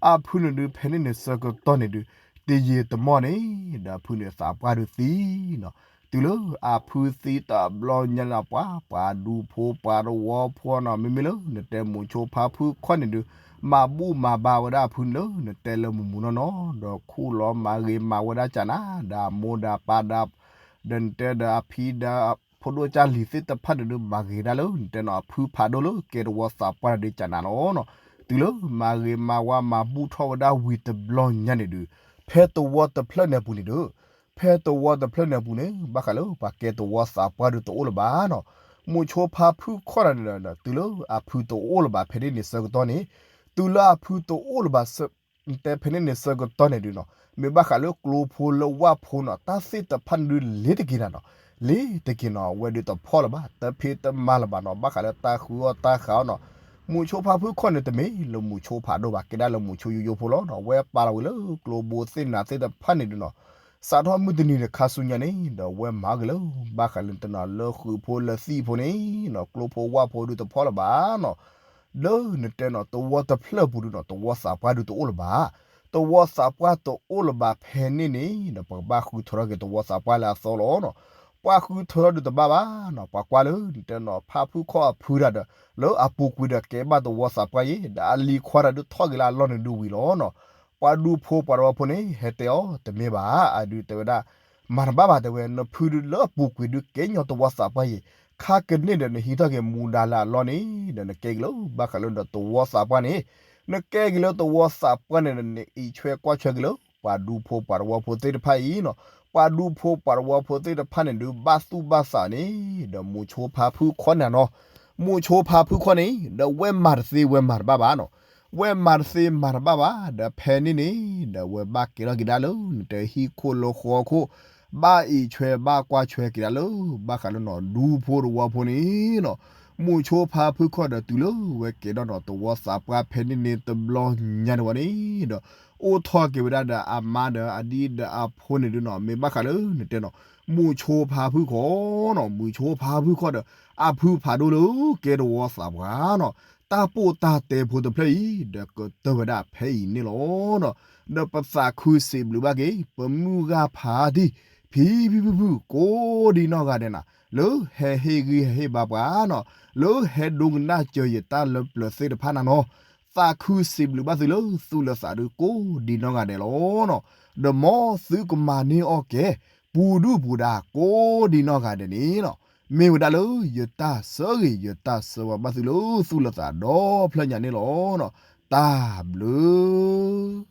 အဖုန့ၣ်ဒုးဖဲန့ၣ်န့ၣ်ဆၢကတီၢ်န့ၣ်ဒုး တယံာ်တမီၢ်န့ၣ် ဒီးအဖုန့ၣ်သးပှၢ်ဒုးသံနီၤ, တုၤလၢအဖုသံတဘျီညါန့ၣ် ပှၤ ပှၤဒူဖိပှၤတဝီဖိနီၤ မ့မ့ၢ်လၢနတဲမူၤဆိဖါဖုခီၣ်န့ၣ်ဒုး မၤဘူၣ်မၤဘါဝဲဒၣ်အဖုန့ၣ်လၢနတဲလၢမူၤမူၤနီၢ်နီၢ် ဒီးခူၣ်လီၤမၤဂ့ၤမၤဝဲဒၣ်ကၠးနၤ ဒီးအမိၢ်ဒီးပၢ်ဒီး ဒီးနတဲဒီးအဖံဒီး ဖိဒိၣ်ကၢ်လံၤသ့ၣ်တဖၣ်န့ၣ်ဒုး မၤဂ့ၤဒၣ်လၢနတဲနီၤ အဖုဖးဒိၣ်လၢကဲတဝီသးပှၢ်န့ၣ်ဒုးကၠးနၤလီၤနီၤ, တုၤလၢမၤဂ့ၤမၤဝါမၤဘူၣ်ထီၣ်ဝဲဒၣ်ဝံၤတဘျီညါန့ၣ်ဒုး ဖဲတဝီတဖျၢၣ်န့ၣ်အပူၤန့ၣ်ဒုး ဖဲတဝီတဖျၢၣ်န့ၣ်အပူၤန့ၣ် ဘၣ်ဃးလၢပှၤကဲတဝီသးပှၢ်ဒုးတအိၣ်လၢၤဘၣ်နီၤ, မူၤဆိဖါဖုခီၣ်န့ၣ်ဒီး တုၤလၢအဖုတအိၣ်လၢၤဘၣ်ဖဲန့ၣ်န့ၣ်ဆၢကတီၢ်န့ၣ် တုၤလၢအဖုတအိၣ်လၢၤဘၣ် တဲဖဲန့ၣ်န့ၣ်ဆၢကတီၢ်န့ၣ်ဒုးနီၤ မ့ၢ်ဘၣ်ဃးလၢကျိဖိလၢဝၣ်ဖိနီၤ တၢ်သ့ၣ်တဖၣ်န့ၣ်ဒုးလ့ၤတက့ၤနၤနီၤ, လ့ၤတက့ၤနီၤ အဝဲဒုးတဖီၣ်လၢၤဘၣ် တဖံးတမၤလၢၤဘၣ်နီၤ ဘၣ်ဃးလၢတၢ်ဃုအီၣ်တၢ်ဃးအီၣ်နီၤ, မုၢ်ဆိဖါဖုခီၣ်န့ၣ်တမ့ၢ်လၢမုၢ်ဆိဖးဒိၣ်ဘၣ် ကဲဒၣ်လၢမုၢ်ဆိယိယိဖိလီၤနီၤ ဝဲပာ်လီၤဝံၤလၢကျိဘိသ့ၣ်နၤသ့ၣ်တဖၣ်န့ၣ်ဒုးနီၤ စးထီၣ်မုၢ်တနံၤန့ၣ်ခါဆူညါန့ၣ် ဒီးဝဲမၤက့ၤလၢ ဘၣ်ဃးလၢနတဲနီၤ လၢဃုာ်ဖိလၢသံၣ်ဖိန့ၣ်နီၤ ကျိဖိဝၣ်ဖိဒုးတဖီၣ်လၢၤဘၣ်နီၤ, ဒီးနတဲနီၤ သဝီတဖျၢၣ်ပူၤဒုးနီၤ သဝီသးပှၢ်ဒုးတအိၣ်လၢၤဘၣ်, သဝီသးပှၢ်တအိၣ်လၢၤဘၣ်ဖဲန့ၣ်န့ၣ်ဒီး ပကဘၣ်ဃုထၢထီၣ်က့ၤသဝီသးပှၢ်လၢအသီလီၤနီၤ, ပှၤဃုထၢထီၣ်ဒုးတဘၣ်ဘၣ်နီၤ ပှၤကွၢ်လၢနတဲနီၤ ဖါဖုခီၣ်အဖုတၢ်ဒီး လၢအပူၤကွံာ်ဒီးကဲဘၣ်သဝီသးပှၢ်ယဲ ဒီးအလံၤခွါတၢ်ဒုးထီၣ်က့ၤလၢအလီၢ်န့ၣ်ဒုးဝံၤလီၤနီၤ, ပှၤဒူဖိပှၤတဝီဖိန့ၣ် ဟဲတဲအီၤ တမ့ၢ်ဘၣ် အဒုးတဲဝဲဒၣ် မၤတဘၣ်ဘၣ်တဲဝဲ နဖုဒုးလၢအပူၤကွံာ်ဒုးကဲညီသဝီသးပှၢ်ယဲ, ခါကန့ၢ်ဒီးနဟံးထီၣ်က့ၤမူဒါလၢအလီၢ်န့ၣ် ဒီးနကဲက့ၤလၢဘၣ်ဃးလၢဒီးသဝီသးပှၢ်န့ၣ်, နကဲက့ၤလၢသဝီသးပှၢ်န့ၣ်ဒီး နအံးဆွဲကွၢ်ဆွဲက့ၤလၢ ပှၤဒူဖိပှၤတဝီဖိသ့ၣ်တဖၣ်အံၤနီၤ, ပှၤဒူဖိပှၤတဝီဖိသ့ၣ်တဖၣ်န့ၣ်ဒုးဘၣ်သူၣ်ဘၣ်သးန့ၣ် ဒီးမုၢ်ဆိဖါဖုခီၣ်န့ၣ်နီၤ, မုၢ်ဆိဖါဖုခီၣ်န့ၣ် ဒီးဝဲမၤတသ့ဝဲမၤတဘၣ်ဘၣ်နီၤ ဝဲမၤတသ့မၤတဘၣ်ဘၣ် ဒီးဖဲန့ၣ်န့ၣ် ဒီးဝဲဘၣ်ကဲထီၣ်က့ၤဒၣ်လၢ နတဲဟံၣ်ခိၣ်လၢဃီခိၣ်, ဘၣ်အံးဆွဲဘၣ်ကွၢ်ဆွဲက့ၤဒၣ်လၢ ဘၣ်ဃးလၢနီၤ ဒူဖိတဝီဖိန့ၣ်နီၤ, မုၢ်ဆိဖါဖုခီၣ်ဒီးတုၤလၢဝဲကဲထီၣ်နီၤ သဝီသးပှၢ်ဖဲန့ၣ်န့ၣ်တဘျီညါန့ၣ်ဝဲန့ၣ်ဒီး အိၣ်ထီၣ်က့ၤဝဲဒၣ်ဒီးအမါဒီးအဒံဒီးအဖိန့ၣ်ဒုးနီၤ မ့ၢ်ဘၣ်ဃးလၢနတဲနီၤ မုၢ်ဆိဖါဖုခီၣ်နီၤ, မုၢ်ဆိဖါဖုခီၣ်ဒီး အဖုဖးဒိၣ်လၢကဲသဝီသးပှၢ်နီၤ, တၢ်ပိာ်တၢ်တဲဖိတဖျၢၣ်အံၤ ဒီးကတၢၢ်ဝဲဒၣ်ဖဲအံၤန့ၣ်လီၤနီၤ, ဒီးပသးခုစံးဘျုးဘၣ်က့ၤ ပမုၢ်ဂၢ်ဖးတံၢ် ဖံဖံဖုဖု ကိးဒံနီၢ်ဂၤဒဲးနၤ, လၢဟဲဟ့ၣ်ဂံၢ်ဟဲဟ့ၣ်ဘါပှၤနီၤ, လၢဟဲဒိကနၣ်စၢၤယတၢ်လၢပျၢၤသ့ၣ်တဖၣ်နၤနီၤ, သးခုစံးဘျုးဘၣ်သုလၢသူၣ်လၢသးဒုးကိးဒံနီၢ်ဂၤဒဲးလီၤနီၤ, ဒီးမ်သုကမၤန့ၢ်အီၣ်ကဲ ပူၤဒုၣ်ပူၤဒါကိးဒံနီၢ်ဂၤဒဲးန့ၣ်နီၤ, မ့ၢ်ဝဲဒၣ်လၢယတၢ်ဆၢဂ့ၤ ယတၢ်ဆၢဝါဘၣ်သုလၢသူၣ်လၢသးဒီဖျၢၣ်ညါန့ၣ်လီၤနီၤ, တၢ်ဘျုး